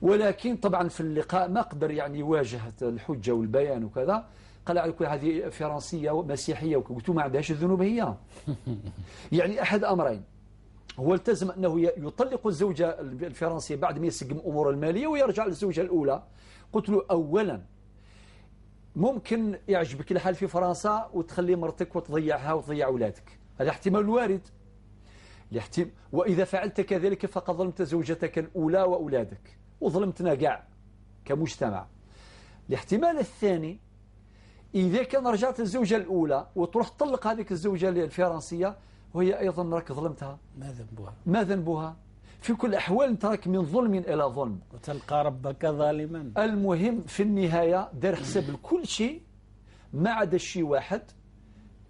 [SPEAKER 3] ولكن طبعا في اللقاء ما قدر يعني يواجه الحجة والبيان وكذا، قال على كل هذه فرنسية ومسيحية، وقلت ما عندهاش الذنوب هي. يعني أحد أمرين، هو التزم أنه يطلق الزوجة الفرنسية بعد ما يسقم أمور المالية ويرجع للزوجة الأولى. قلت له أولا ممكن يعجبك الحال في فرنسا وتخلي مرتك وتضيعها وتضيع أولادك، هذا احتمال وارد. وإذا فعلت كذلك فقد ظلمت زوجتك الأولى وأولادك وظلمتنا كاع كمجتمع. الاحتمال الثاني إذا كان رجعت الزوجة الأولى وتروح تطلق هذيك الزوجة الفرنسية وهي أيضا راك ظلمتها،
[SPEAKER 2] ما ذنبها؟
[SPEAKER 3] ما ذنبها؟ في كل الأحوال أنت راك من ظلم إلى ظلم
[SPEAKER 2] وتلقى ربك ظالما.
[SPEAKER 3] المهم في النهاية دار حساب لكل شيء ما عدا شيء واحد،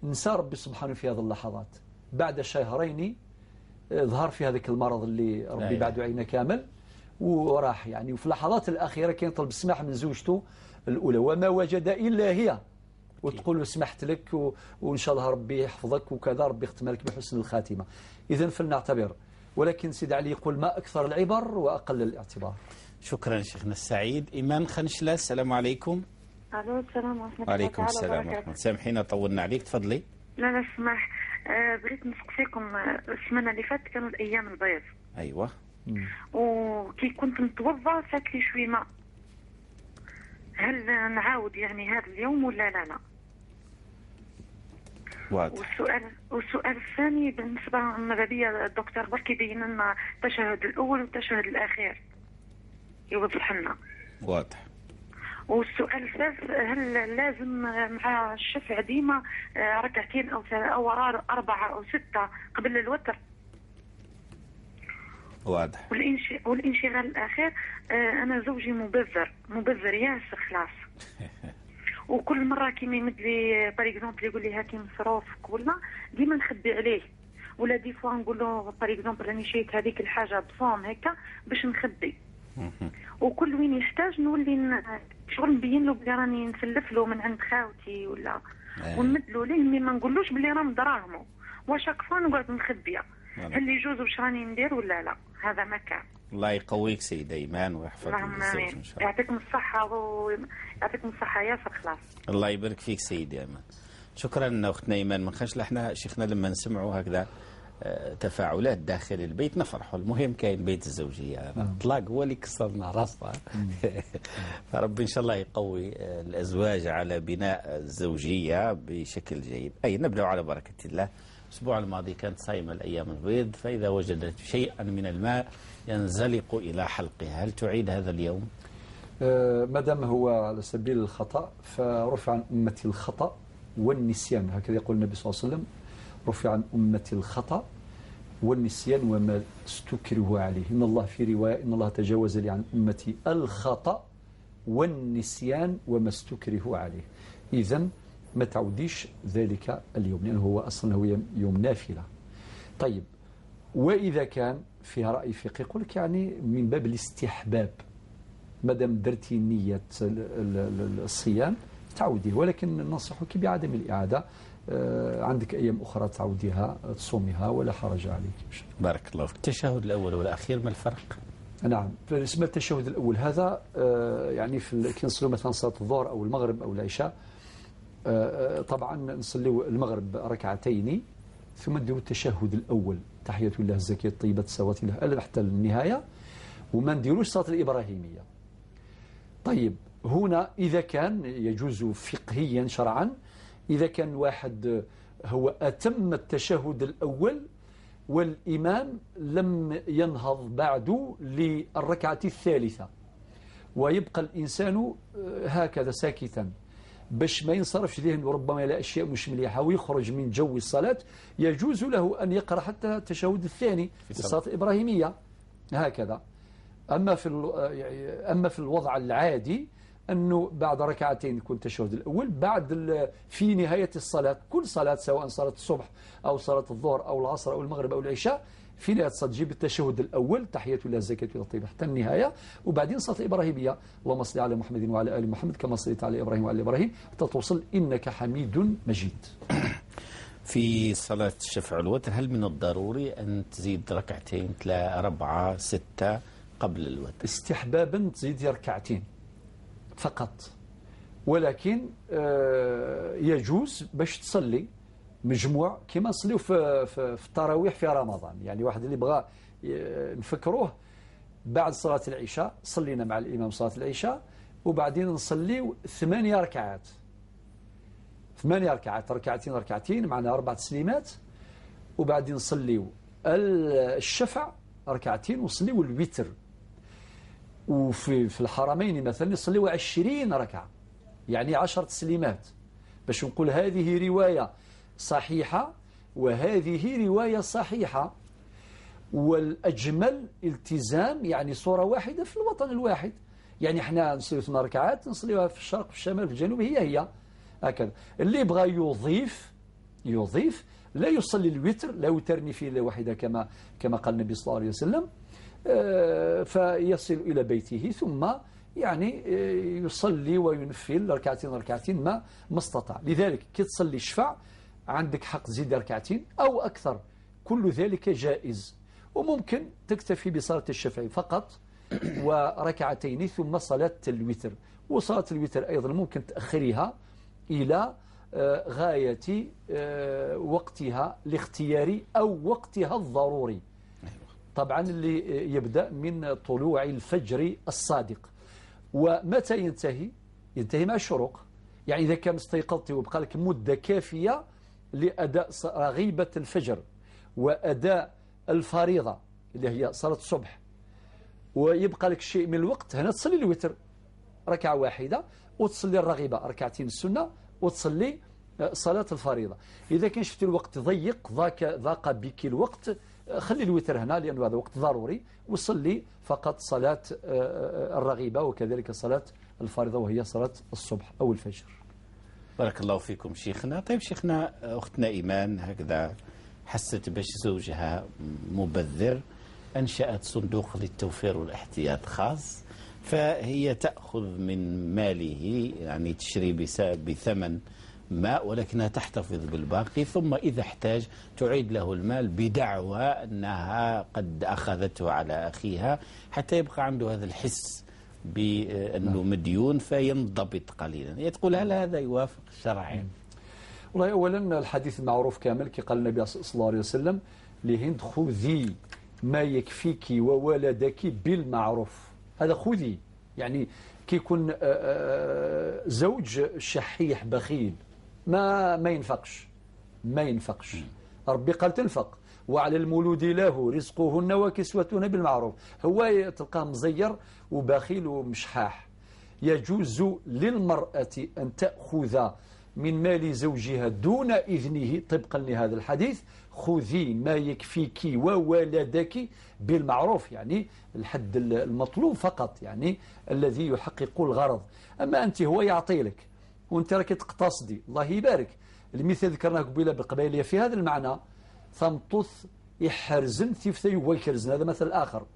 [SPEAKER 3] نسى ربي سبحانه في هذه اللحظات. بعد شهرين ظهر في هذاك المرض اللي ربي بعده عينه كامل وراح يعني. وفي اللحظات الأخيرة كان يطلب السماح من زوجته الأولى وما وجد إلا هي، وتقول له سمحت لك وإن شاء الله ربي يحفظك وكذا، ربي يختم لك بحسن الخاتمة. إذا فلنعتبر، ولكن سيد علي يقول ما أكثر العبر وأقل الاعتبار.
[SPEAKER 2] شكرا شيخنا السعيد. إيمان خنشلة، السلام عليكم.
[SPEAKER 5] ألو السلام ورحمة الله.
[SPEAKER 2] وعليكم السلام ورحمة الله. سامحينا طولنا عليك، تفضلي.
[SPEAKER 5] لا لا سمح، بغيت نسقسيكم. السمانة اللي فاتت كانوا الأيام البيض.
[SPEAKER 2] أيوة.
[SPEAKER 5] وكي كنت نتوضا فات لي شوي ماء، هل نعاود يعني هذا اليوم ولا لا؟ لا.
[SPEAKER 2] واضح.
[SPEAKER 5] والسؤال الثاني بالنسبة للماذا الدكتور برك يبين لنا التشهد الأول والتشهد الأخير، يوضح لنا.
[SPEAKER 2] واضح.
[SPEAKER 5] والسؤال الثالث، هل لازم مع الشفع ديما ركعتين أو 4 أو 6 قبل الوتر؟
[SPEAKER 2] واضح.
[SPEAKER 5] والانشغال الأخير، أنا زوجي مبذر ياسر خلاص. وكل مرة كيما يمد لي par exemple يقول لي هاكي مصروفك ولا، ديما نخبي عليه، ولا des fois نقول له par exemple راني شريت هذيك الحاجة ب somme هكا باش نخبي. وكل وين يحتاج نولي شغل نبين له بلي راني نسلف له من عند خاوتي ولا ونمد له ليه، mais ما نقولوش بلي راه دراهمو، و chaque fois نقعد نخبيه. هل يجوز واش راني ندير ولا لا؟ هذا ما كان.
[SPEAKER 2] الله يقويك سيدة إيمان ويحفظك الزوج إن شاء الله.
[SPEAKER 5] يعطيكم الصحة ويعطيكم الصحة ياسر خلاص.
[SPEAKER 2] الله يبارك فيك سيدي إيمان. شكرا أختنا إيمان من خنشلة. احنا شيخنا لما نسمعوا هكذا تفاعلات داخل البيت نفرحوا، المهم كاين بيت الزوجية، الطلاق هو اللي كسرنا راسنا. فربي إن شاء الله يقوي الأزواج على بناء الزوجية بشكل جيد. أي نبدأ على بركة الله. الأسبوع الماضي كانت صايمة الأيام البيض، فإذا وجدت شيئا من الماء ينزلق إلى حلقها، هل تعيد هذا اليوم؟
[SPEAKER 3] ما دام هو على سبيل الخطأ فرفع عن أمتي الخطأ والنسيان، هكذا يقول النبي صلى الله عليه وسلم: رفع عن أمتي الخطأ والنسيان وما استكره عليه. إن الله في رواية: إن الله تجاوز لي عن أمتي الخطأ والنسيان وما استكره عليه. إذن ما تعوديش ذلك اليوم، لأنه هو أصلا هو يوم نافلة. طيب، وإذا كان فيها رأي فقهي يقول لك يعني من باب الاستحباب، ما دام درتي نية الصيام تعوديه، ولكن ننصحك بعدم الإعادة. عندك أيام أخرى تعوديها تصومها ولا حرج عليك.
[SPEAKER 2] بارك الله فيك. التشهد الأول والأخير ما الفرق؟
[SPEAKER 3] نعم، بالنسبة للتشهد الأول هذا يعني في كي نصلوا مثلا صلاة الظهر أو المغرب أو العشاء، طبعا نصليو المغرب ركعتين ثم نديروا التشهد الأول، تحية الله الزكية الطيبة الصلوات الله حتى النهاية، وما نديروش صلاة الإبراهيمية. طيب، هنا إذا كان يجوز فقهيا شرعا، إذا كان واحد هو أتم التشهد الأول والإمام لم ينهض بعد للركعة الثالثة، ويبقى الإنسان هكذا ساكتا باش ما ينصرفش ذهنه ربما إلى أشياء مش مليحة ويخرج من جو الصلاة، يجوز له أن يقرأ حتى التشهد الثاني في الصلاة الإبراهيمية هكذا. أما في الوضع العادي أنه بعد ركعتين يكون التشهد الأول، بعد في نهاية الصلاة، كل صلاة سواء صلاة الصبح أو صلاة الظهر أو العصر أو المغرب أو العشاء، في نهاية الصلاة تجيب التشهد الأول تحية الله الزكاة الطيبة حتى النهاية، وبعدين صلاة الإبراهيمية اللهم صل على محمد وعلى آل محمد كما صليت على إبراهيم وعلى إبراهيم حتى توصل إنك حميد مجيد.
[SPEAKER 2] في صلاة الشفع والوتر هل من الضروري أن تزيد ركعتين 3 4 6 قبل الوتر؟
[SPEAKER 3] استحبابا تزيد ركعتين فقط، ولكن يجوز باش تصلي مجموع كما نصليو في التراويح في رمضان. يعني واحد اللي بغى نفكروه بعد صلاة العشاء، صلينا مع الإمام صلاة العشاء وبعدين نصليو 8 ركعات، 8 ركعات، ركعتين ركعتين معنا 4 تسليمات، وبعدين نصليو الشفع ركعتين ونصليو الوتر. وفي في الحرمين مثلا يصليو 20 ركعة، يعني 10 تسليمات، باش نقول هذه رواية صحيحة وهذه رواية صحيحة. والأجمل التزام يعني صورة واحدة في الوطن الواحد، يعني احنا نصليو 8 ركعات نصليوها في الشرق في الشمال في الجنوب، هي هي هكذا. اللي بغى يضيف لا يصلي الوتر، لا وترني في ليلة واحدة كما قال النبي صلى الله عليه وسلم، فيصل إلى بيته ثم يعني يصلي وينفل ركعتين ركعتين ما استطاع. لذلك كي تصلي الشفع عندك حق تزيد ركعتين أو أكثر، كل ذلك جائز، وممكن تكتفي بصلاة الشفع فقط وركعتين ثم صلاة الوتر. وصلاة الوتر أيضا ممكن تأخرها إلى غاية وقتها الاختياري أو وقتها الضروري، طبعا اللي يبدأ من طلوع الفجر الصادق. ومتى ينتهي؟ ينتهي مع الشروق، يعني إذا كان استيقظت وبقى لك مدة كافية لأداء رغيبة الفجر وأداء الفريضة اللي هي صلاة الصبح، ويبقى لك شيء من الوقت، هنا تصلي الوتر ركعة واحدة وتصلي الرغيبة ركعتين السنة وتصلي صلاة الفريضة. إذا كان شفت الوقت ضيق، ضاق بك الوقت، خلي الوتر هنا لأنه هذا وقت ضروري، وصلي فقط صلاة الرغيبة وكذلك صلاة الفريضة وهي صلاة الصبح أو الفجر.
[SPEAKER 2] بارك الله فيكم شيخنا. طيب شيخنا، أختنا إيمان هكذا حست باش زوجها مبذر، أنشأت صندوق للتوفير والاحتياط خاص، فهي تأخذ من ماله، يعني تشتري بثمن ما ولكنها تحتفظ بالباقي، ثم إذا احتاج تعيد له المال بدعوى أنها قد أخذته على أخيها، حتى يبقى عنده هذا الحس بأنه مديون فينضبط قليلا. تقول هل هذا يوافق الشرع؟
[SPEAKER 3] والله أولا الحديث المعروف كامل كي قال النبي صلى الله عليه وسلم لهند: خذي ما يكفيك وولدك بالمعروف. هذا خذي، يعني كي يكون زوج شحيح بخيل ما ينفقش، ما ينفقش. ربي قال تنفق، وعلى المولود له رزقهن وكسوتهن بالمعروف. هو تلقاه مزير وبخيل ومشحاح. يجوز للمرأة أن تأخذ من مال زوجها دون إذنه طبقا لهذا الحديث، خذي ما يكفيك وولدك بالمعروف، يعني الحد المطلوب فقط، يعني الذي يحقق الغرض. أما أنت هو يعطي لك وأنت راك تقتصدي، الله يبارك. المثال ذكرناه قبيلة بالقبائلية في هذا المعنى، ثمطث يحرزن ثيفثي ويكرزن، هذا مثل آخر.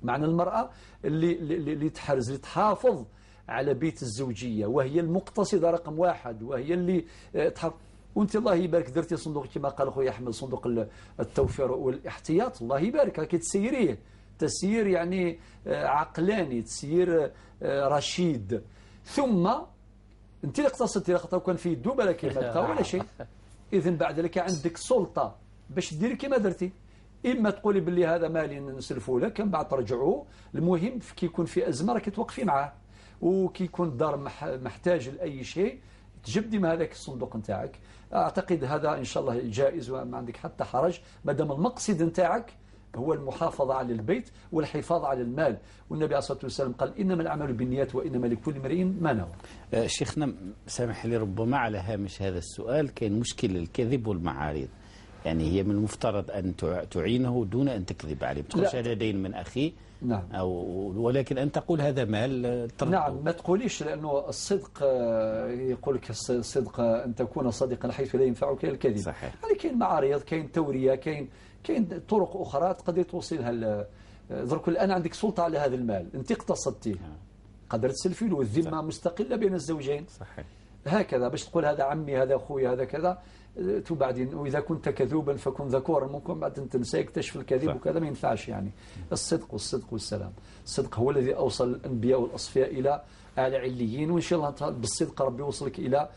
[SPEAKER 3] معنى المرأة اللي تحرز، اللي تحافظ على بيت الزوجية، وهي المقتصدة رقم واحد، وهي اللي تحافظ. وانت الله يبارك درتي صندوق كما قال خويا احمد، صندوق التوفير والاحتياط، الله يبارك راكي تسيريه تسيير يعني عقلاني، تسيير رشيد. ثم انت اللي اقتصدتي، خاطر كان في يدو بالك ما بقى ولا شيء. اذا بعد لك عندك سلطة باش ديري كما درتي، اما تقولي باللي هذا مالي نسلفه لك من بعد ترجعوه. المهم كي يكون في ازمة راك توقفي معاه، وكي يكون الدار محتاج لاي شيء تجبدي من هذاك الصندوق نتاعك. اعتقد هذا ان شاء الله جائز وما عندك حتى حرج، ما دام المقصد نتاعك هو المحافظة على البيت والحفاظ على المال. والنبي عليه الصلاة والسلام قال إنما الأعمال بالنيات وإنما لكل امرئ ما نوى.
[SPEAKER 2] شيخنا سامح لي، ربما على هامش هذا السؤال كاين مشكل الكذب والمعارض، يعني هي من المفترض أن تعينه دون أن تكذب عليه، ما تقولش هذا دين من أخي. نعم. أو ولكن أن تقول هذا مال ترده.
[SPEAKER 3] نعم، ما تقوليش، لأنه الصدق يقول لك الصدق أن تكون صادقا حيث لا ينفعك الكذب. صحيح. يعني كاين معارض، كاين تورية، كاين طرق أخرى تقدر توصلها. درك الآن عندك سلطة على هذا المال، أنت اقتصدتيه. نعم. قدرت تسلفي له، والذمة مستقلة بين الزوجين. صحيح. هكذا باش تقول هذا عمي، هذا أخوي، هذا كذا، بعدين وإذا كنت كذوبا فكن ذكورا، ممكن بعد تنسى يكتشف الكذب وكذا، ما ينفعش. يعني الصدق والصدق والسلام. الصدق هو الذي أوصل الأنبياء والأصفياء إلى أعلى عليين، وإن شاء الله بالصدق ربي يوصلك إلى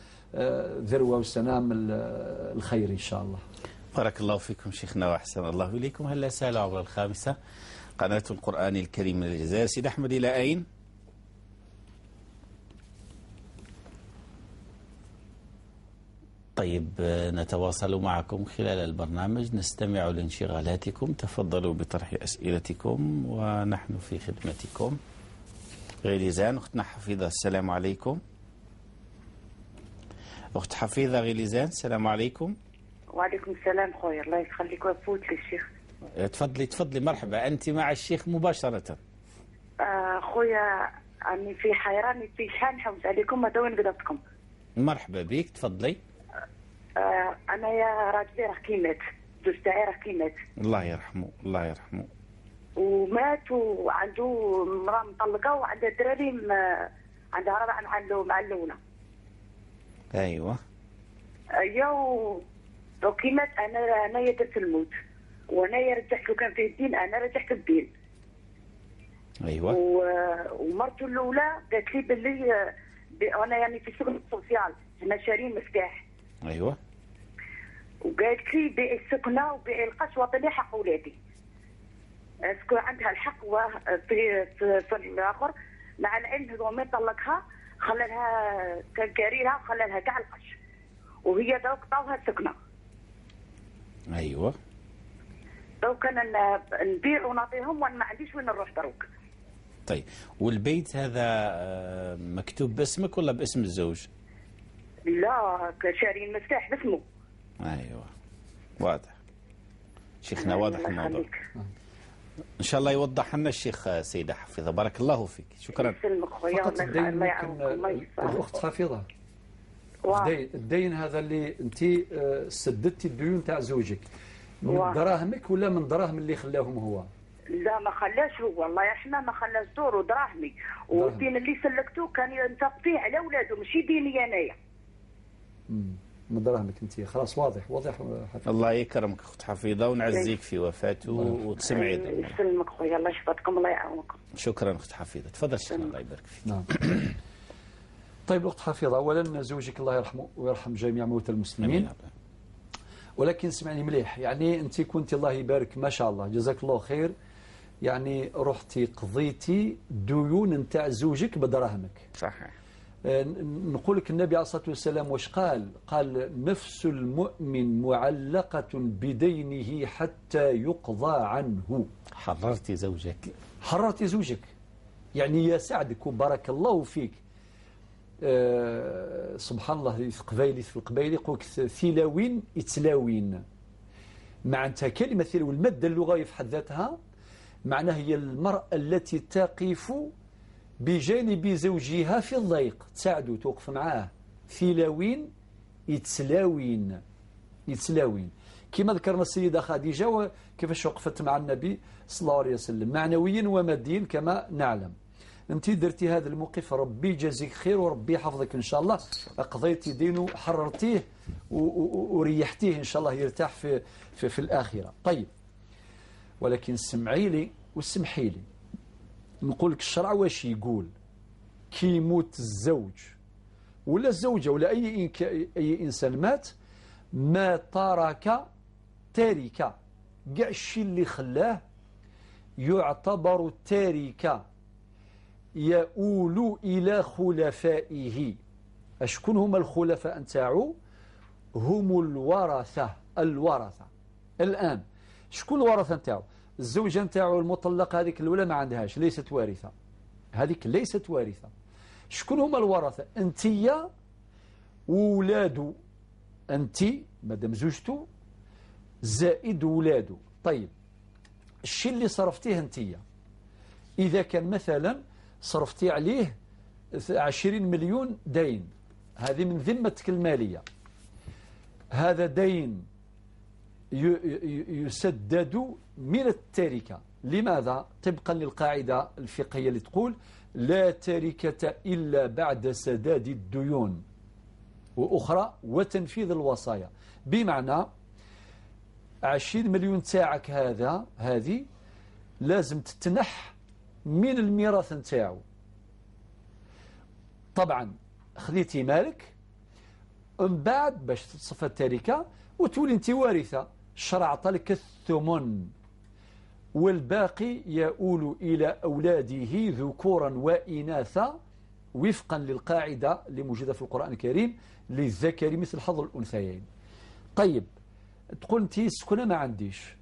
[SPEAKER 3] ذروة والسلام الخير إن شاء الله.
[SPEAKER 2] بارك الله فيكم شيخنا وأحسن الله إليكم. هلا سأل عبر الخامسة قناة القرآن الكريم من الجزائر. سيد أحمد إلى أين؟ طيب، نتواصل معكم خلال البرنامج، نستمع لانشغالاتكم، تفضلوا بطرح أسئلتكم ونحن في خدمتكم. غليزان، أختنا حفيظة السلام عليكم. أخت حفيظة غليزان السلام عليكم.
[SPEAKER 6] وعليكم السلام خويا، الله يخليك وفوت للشيخ.
[SPEAKER 2] تفضلي تفضلي، مرحبا، أنت مع الشيخ مباشرة.
[SPEAKER 6] خويا أني في حيراني في شحال نحوس عليكم هذا وين قدرتكم.
[SPEAKER 2] مرحبا بك، تفضلي.
[SPEAKER 6] أنا يا راجلي راه كي مات، زوج تاعي راه كي مات.
[SPEAKER 2] الله يرحمه، الله يرحمه.
[SPEAKER 6] ومات وعنده مرأة مطلقة وعندها دراري، عندها ربعة مع الأولى.
[SPEAKER 2] أيوه.
[SPEAKER 6] أيوا دوك مات، أنايا درت الموت، وأنايا رجعت له، كان فيه الدين أنا رجعت الدين.
[SPEAKER 2] أيوه.
[SPEAKER 6] ومرته الأولى قالت لي باللي أنا يعني في سكن social هنا شارين مفتاح.
[SPEAKER 2] أيوه.
[SPEAKER 6] وقالت لي بيعي السكنة وبيعي القش وعطيني حق ولادي. est-ce que عندها الحق في الآخر، مع العلم هو من طلقها خلى لها، كان كاريها وخلى لها كاع القش، وهي دوك عطاوها السكنة.
[SPEAKER 2] أيوه.
[SPEAKER 6] دوك أنا نبيع ونعطيهم وأنا ما عنديش وين نروح دروك.
[SPEAKER 2] طيب، والبيت هذا مكتوب باسمك ولا باسم الزوج؟
[SPEAKER 6] لا، شارين مفتاح باسمه.
[SPEAKER 2] ايوه، واضح شيخنا، واضح الموضوع. ان شاء الله يوضح لنا الشيخ سيده حفيظة، بارك الله فيك، شكرا.
[SPEAKER 6] يسلمك خويا، الله يعاونك.
[SPEAKER 3] الاخت حفيظة، الدين هذا اللي انت سددتي الديون تاع زوجك من دراهمك ولا من دراهم اللي خلاهم هو؟
[SPEAKER 6] لا، ما خلاش هو، الله يرحمه، ما خلاش دور ودراهمي، والدين اللي سلكته كان ينفق فيه على ولاده، ماشي ديني انايا.
[SPEAKER 3] من دراهمك انت، خلاص واضح واضح حفيظة.
[SPEAKER 2] الله يكرمك اخت حفيظة ونعزيك في وفاته وتسمعي.
[SPEAKER 6] يسلمك خويا، الله يحفظكم، الله يعاونكم.
[SPEAKER 2] شكرا اخت حفيظة، تفضل شيخنا، الله يبارك فيك.
[SPEAKER 3] نعم. طيب الاخت حفيظة، اولا زوجك الله يرحمه ويرحم جميع موتى المسلمين. ولكن سمعني مليح، يعني انت كنت الله يبارك ما شاء الله جزاك الله خير، يعني رحتي قضيتي ديون نتاع زوجك بدراهمك.
[SPEAKER 2] صحيح.
[SPEAKER 3] نقول لك النبي عليه الصلاة والسلام واش قال؟ قال نفس المؤمن معلقة بدينه حتى يقضى عنه.
[SPEAKER 2] حررتي زوجك،
[SPEAKER 3] حررتي زوجك، يعني يا سعدك وبارك الله فيك. سبحان الله، في القبايلي، في القبايلي يقولك ثلاوين اتلاوين، معناتها كلمة ثلاوين المادة اللغوية في حد ذاتها معناها هي المرأة التي تقف بجانب زوجها في الضيق، تساعده، توقف معاه. ثلاوين يتسلاوين، يتسلاوين كما ذكرنا السيدة خديجة وكيفاش وقفت مع النبي صلى الله عليه وسلم معنويا وماديا كما نعلم. انت درتي هذا الموقف، ربي يجازيك خير وربي يحفظك ان شاء الله. قضيتي دينه، حررتيه وريحتيه ان شاء الله يرتاح في في, في الاخرة. طيب، ولكن سمعي لي وسمحي لي نقول لك الشرع واش يقول. كي يموت الزوج ولا الزوجة ولا اي انسان مات، ما ترك تركه، كاع الشيء اللي خلاه يعتبر تركه، يؤول الى خلفائه. اشكون هما الخلفاء نتاعو؟ هم الورثة. الورثة الان شكون الورثة نتاعو؟ الزوجة نتاعو المطلقة هذيك الاولى ما عندهاش، ليست وارثه، هذيك ليست وارثه. شكون هما الورثة؟ انتيا وولادو، انت مادام زوجته زائد ولادو. طيب، الشيء اللي صرفتيه انتيا، اذا كان مثلا صرفتي عليه 20 مليون دين، هذه من ذمتك المالية، هذا دين يسدد من التركة. لماذا؟ طبقا للقاعدة الفقهية اللي تقول لا تركة إلا بعد سداد الديون، وأخرى وتنفيذ الوصايا. بمعنى 20 مليون تاعك هذا، هذه لازم تتنح من الميراث نتاعو. طبعا خذيتي مالك من بعد باش تصفى التركة وتولي انت وارثة، الشرع عطالك الثمن، والباقي يؤول إلى أولاده ذكورا وإناثا وفقا للقاعدة اللي موجودة في القرآن الكريم، للذكر مثل حظ الأنثيين. طيب، تقول انت السكنة ما عنديش.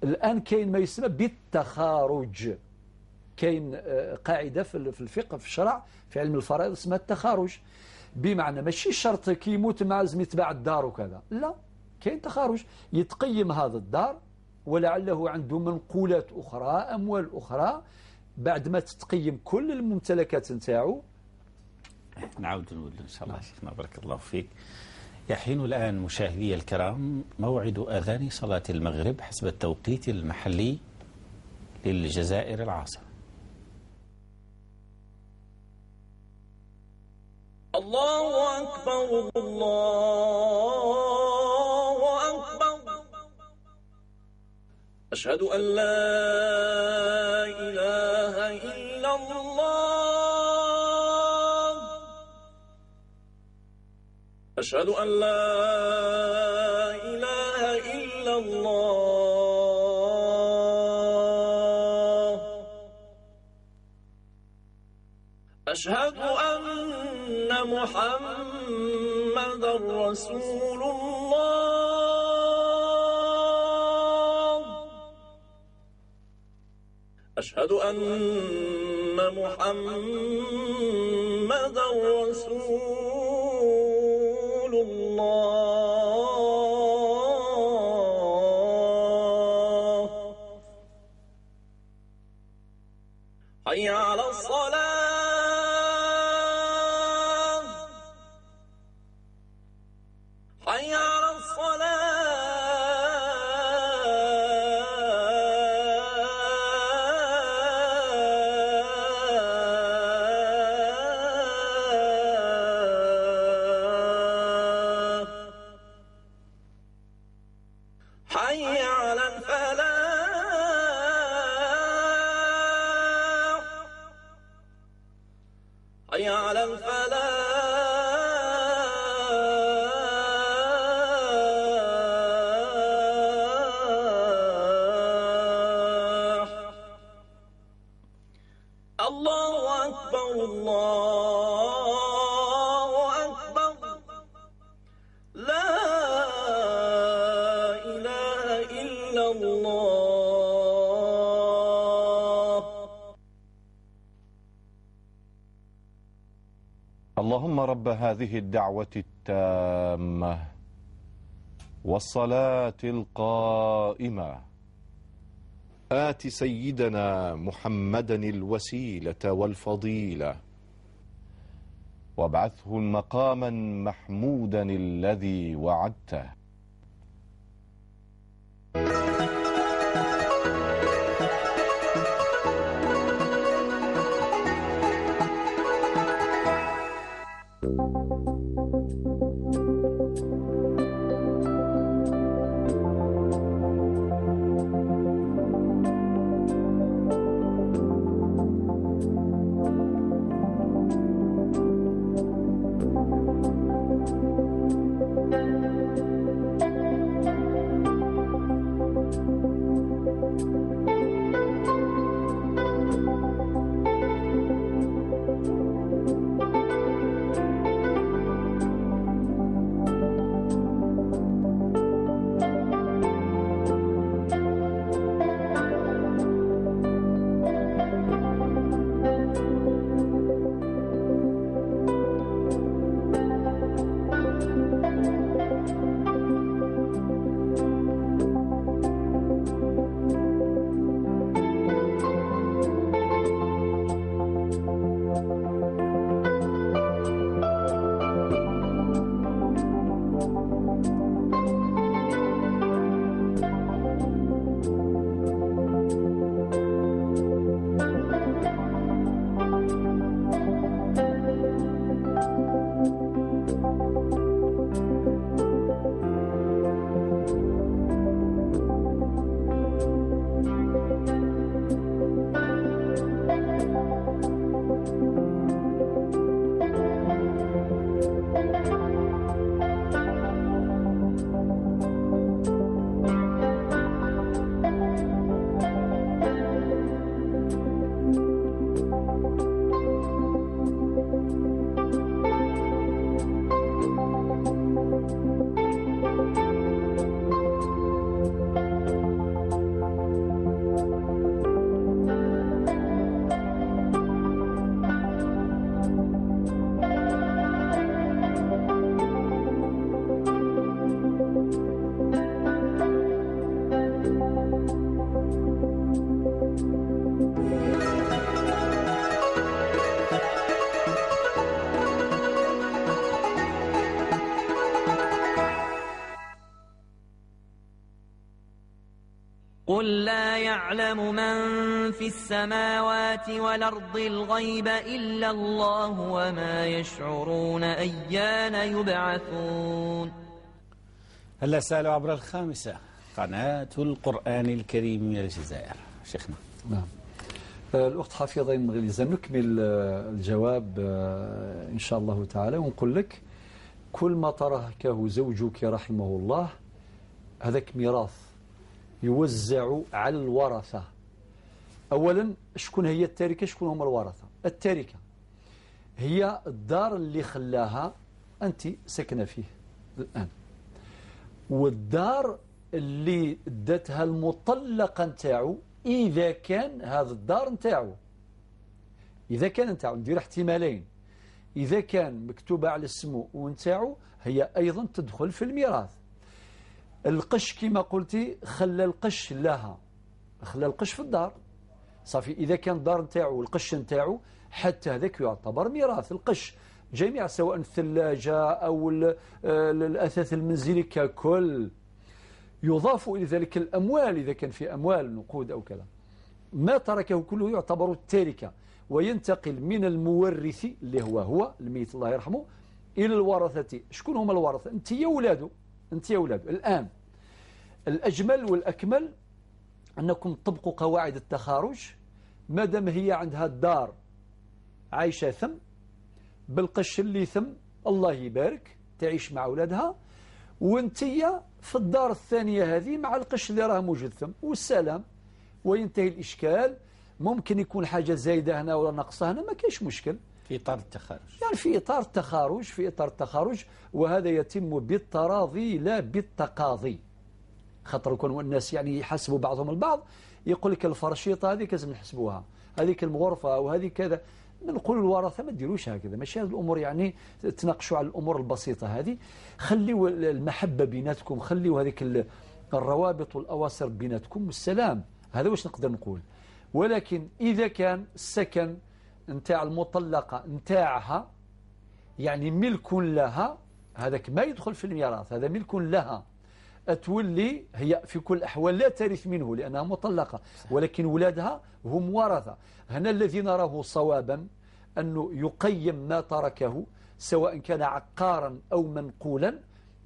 [SPEAKER 3] الآن كاين ما يسمى بالتخارج، كاين قاعدة في الفقه في الشرع في علم الفرائض اسمها التخارج. بمعنى ماشي شرط كي يموت مع لازم يتباع الدار وكذا، لا، كاين تخارج، يتقيم هذا الدار ولعله عنده منقولات أخرى، أموال أخرى، بعد ما تتقيم كل الممتلكات نتاعو.
[SPEAKER 2] نعاود نقول إن شاء الله. شيخنا بارك الله فيك. يحين الآن مشاهدي الكرام موعد أذان صلاة المغرب حسب التوقيت المحلي للجزائر العاصمة.
[SPEAKER 7] الله أكبر، الله أكبر، أشهد أن لا إله إلا الله، أشهد أن لا إله إلا الله، أشهد أن محمد رسول الله، أشهد أن محمد رسول الله. حي على الصلاة، حي على الصلاة، حي على الفلاح، حي على الفلاح. الله أكبر، الله
[SPEAKER 1] اللهم رب هذه الدعوة التامة والصلاة القائمة، آت سيدنا محمدا الوسيلة والفضيلة، وابعثه مقاما محمودا الذي وعدته.
[SPEAKER 7] قل لا يعلم من في السماوات والأرض الغيب إلا الله وما يشعرون أيان يبعثون.
[SPEAKER 2] هلا سألوا عبر الخامسة قناة القرآن الكريم من الجزائر. شيخنا.
[SPEAKER 3] نعم. الأخت حفيظة غليزة، نكمل الجواب إن شاء الله تعالى، ونقول لك كل ما تركه زوجك رحمه الله هذاك ميراث يوزع على الورثة. أولا شكون هي التركة، شكون هم الورثة؟ التركة هي الدار اللي خلاها أنت ساكنة فيه الآن، والدار اللي داتها المطلقة نتاعو إذا كان هذا الدار نتاعو، إذا كان نتاعو، ندير احتمالين، إذا كان مكتوبة على اسمه ونتاعو هي أيضا تدخل في الميراث. القش كما قلتي خلى القش لها، خلى القش في الدار صافي، إذا كان الدار نتاعو القش نتاعو حتى هذاك يعتبر ميراث. القش جميع سواء الثلاجة أو الأثاث المنزلي ككل، يضاف إلى ذلك الأموال إذا كان في أموال نقود أو كذا، ما تركه كله يعتبر تركة، وينتقل من المورث اللي هو الميت الله يرحمه إلى الورثة. شكون هما الورثة؟ أنت يا ولاده، أنت يا ولاده. الآن الأجمل والأكمل أنكم تطبقوا قواعد التخارج، ما دام هي عندها الدار عايشة ثم بالقش اللي ثم الله يبارك تعيش مع أولادها، وانتيا في الدار الثانية هذه مع القش اللي راه موجود ثم، والسلام، وينتهي الإشكال. ممكن يكون حاجة زايدة هنا ولا ناقصة هنا، ما كاينش مشكل
[SPEAKER 2] في إطار التخارج،
[SPEAKER 3] يعني في إطار التخارج، في إطار التخارج، وهذا يتم بالتراضي لا بالتقاضي. خاطر يكون الناس يعني يحاسبوا بعضهم البعض، يقول لك الفرشيطة هذيك لازم نحسبوها، هذيك المغرفة وهذه كذا. نقول الورثة ما ديروش هكذا، ماشي هذه الأمور، يعني تناقشوا على الأمور البسيطة هذه، خليوا المحبة بيناتكم، خليوا هذيك الروابط والأواصر بيناتكم والسلام. هذا واش نقدر نقول. ولكن إذا كان السكن نتاع المطلقة نتاعها يعني ملك لها، هذاك ما يدخل في الميراث، هذا ملك لها، تولي هي في كل الأحوال لا ترث منه لأنها مطلقة، ولكن ولادها هم ورثة. هنا الذي نراه صوابا أنه يقيم ما تركه سواء كان عقارا أو منقولا،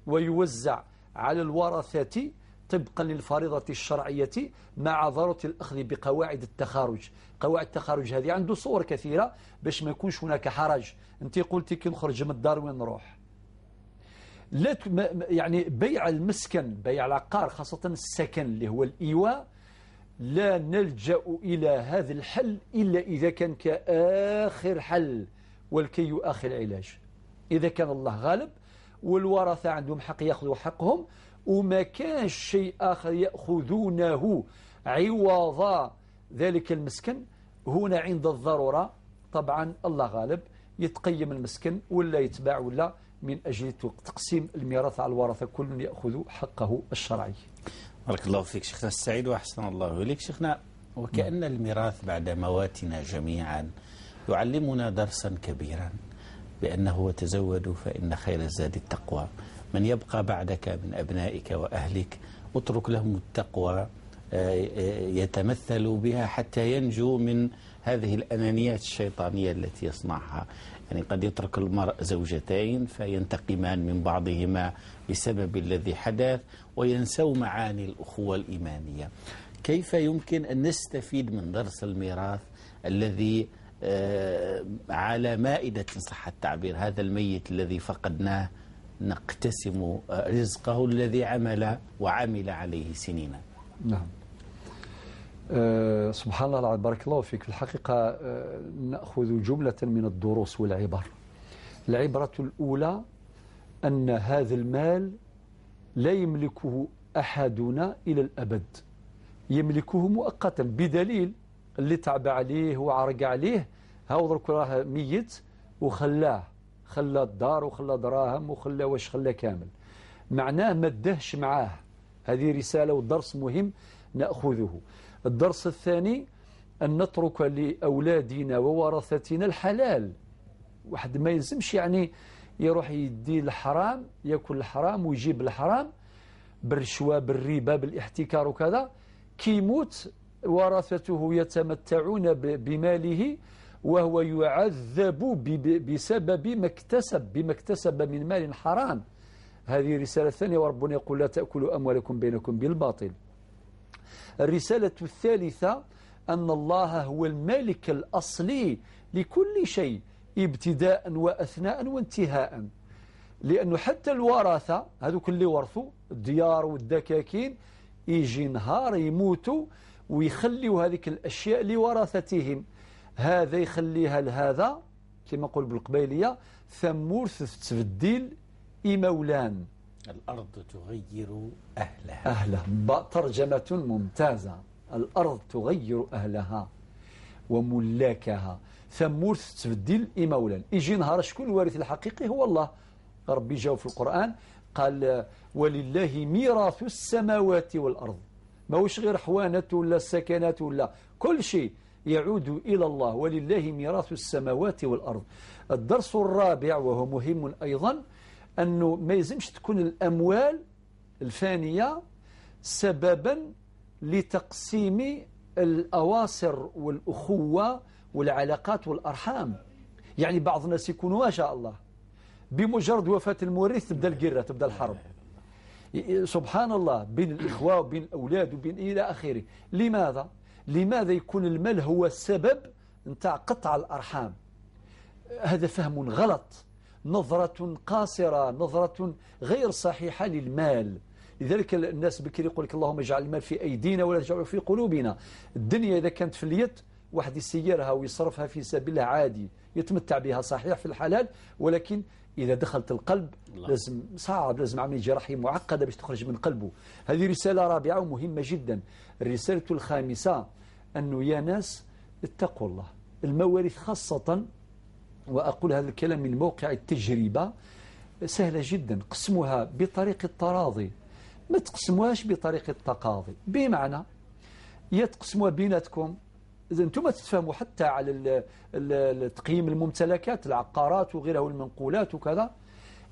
[SPEAKER 3] ويوزع على الورثة طبقا للفريضة الشرعية مع ضرورة الأخذ بقواعد التخارج. قواعد التخارج هذه عنده صور كثيرة باش ما يكونش هناك حرج. أنت قلتي كي نخرج من الدار وين نروح؟ لا يعني بيع المسكن، بيع العقار، خاصة السكن اللي هو الإيواء، لا نلجأ إلى هذا الحل إلا إذا كان كآخر حل والكي آخر علاج. إذا كان الله غالب والورثة عندهم حق يأخذوا حقهم، وما كانش شيء آخر يأخذونه عوض ذلك المسكن، هنا عند الضرورة طبعا الله غالب يتقيم المسكن ولا يتباع ولا، من أجل تقسيم الميراث على الورثة، كل يأخذ حقه الشرعي.
[SPEAKER 2] بارك الله فيك شيخنا السعيد وأحسن الله إليك. شيخنا، وكأن الميراث بعد مواتنا جميعا يعلمنا درسا كبيرا بأنه وتزودوا فإن خير الزاد التقوى. من يبقى بعدك من أبنائك وأهلك اترك لهم التقوى يتمثلوا بها حتى ينجوا من هذه الأنانيات الشيطانية التي يصنعها. يعني قد يترك المرء زوجتين فينتقمان من بعضهما بسبب الذي حدث وينسوا معاني الأخوة الإيمانية. كيف يمكن أن نستفيد من درس الميراث الذي على مائدة صح التعبير، هذا الميت الذي فقدناه نقتسم رزقه الذي عمل وعمل عليه سنين؟
[SPEAKER 3] نعم. سبحان الله العظيم، بارك الله فيك. في الحقيقة نأخذ جملة من الدروس والعبر. العبرة الأولى أن هذا المال لا يملكه أحدنا إلى الأبد، يملكه مؤقتا، بدليل اللي تعب عليه وعرق عليه هاو درك راه ميت وخلاه، خلى الدار وخلى دراهم وخلى واش خلى كامل، معناه ما دهش معاه. هذه رسالة ودرس مهم نأخذه. الدرس الثاني أن نترك لأولادنا وورثتنا الحلال. واحد ما يلزمش يعني يروح يدي الحرام، يأكل الحرام ويجيب الحرام بالرشوة بالربا بالاحتكار وكذا، كي يموت ورثته يتمتعون بماله وهو يعذب بسبب ما اكتسب، بما اكتسب من مال حرام. هذه رسالة ثانية، وربنا يقول لا تأكلوا أموالكم بينكم بالباطل. الرسالة الثالثة أن الله هو المالك الأصلي لكل شيء ابتداء وأثناء وانتهاء، لأنه حتى الورثة هذوك اللي ورثوا الديار والدكاكين يجي نهار يموتوا ويخليوا هذيك الأشياء لورثتهم. هذا يخليها لهذا كما نقول بالقبيلية ثمورث تبديل إمولان.
[SPEAKER 2] الأرض تغير أهلها.
[SPEAKER 3] أهلها، ترجمة ممتازة. الأرض تغير أهلها وملاكها. ثمورث تبديل إمولان. يجي نهار شكون الوارث الحقيقي؟ هو الله. ربي جاء في القرآن قال ولله ميراث السماوات والأرض. ماهوش غير حوانات ولا سكنات ولا كل شيء يعود إلى الله، ولله ميراث السماوات والأرض. الدرس الرابع وهو مهم أيضا أنه ما يلزمش تكون الأموال الفانية سببا لتقسيم الأواصر والأخوة والعلاقات والأرحام. يعني بعض الناس يكونوا ما شاء الله بمجرد وفاة المورث تبدأ القرة، تبدأ الحرب، سبحان الله، بين الإخوة وبين الأولاد وبين إلى آخره. لماذا؟ لماذا يكون المال هو السبب نتاع قطع الأرحام؟ هذا فهم غلط، نظرة قاصرة، نظرة غير صحيحة للمال. لذلك الناس بكري يقول لك اللهم اجعل المال في أيدينا ولا تجعله في قلوبنا. الدنيا إذا كانت في اليد واحد يسيرها ويصرفها في سبيل الله عادي، يتمتع بها صحيح في الحلال، ولكن إذا دخلت القلب لازم صعب، لازم عملية جراحية معقدة باش تخرج من قلبه. هذه رسالة رابعة ومهمة جدا. الرسالة الخامسة أنه يا ناس اتقوا الله. المواريث خاصة، وأقول هذا الكلام من موقع التجربة، سهلة جدا، قسموها بطريق التراضي، ما تقسموهاش بطريق التقاضي. بمعنى يتقسموها بيناتكم، إذا أنتم تتفاهموا حتى على تقييم الممتلكات، العقارات وغيرها والمنقولات وكذا.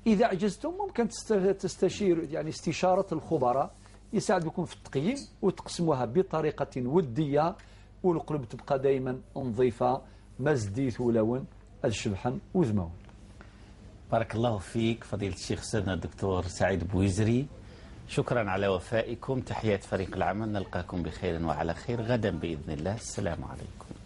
[SPEAKER 3] إذا عجزتم ممكن تستشير، يعني استشارة الخبراء يساعدكم في التقييم، وتقسموها بطريقة ودية، والقلوب تبقى دائما نظيفة، ما زديت ولون الشبحن وذمون.
[SPEAKER 2] بارك الله فيك فضيلة الشيخ سيدنا الدكتور سعيد بويزري، شكرا على وفائكم. تحيات فريق العمل، نلقاكم بخير وعلى خير غدا بإذن الله. السلام عليكم.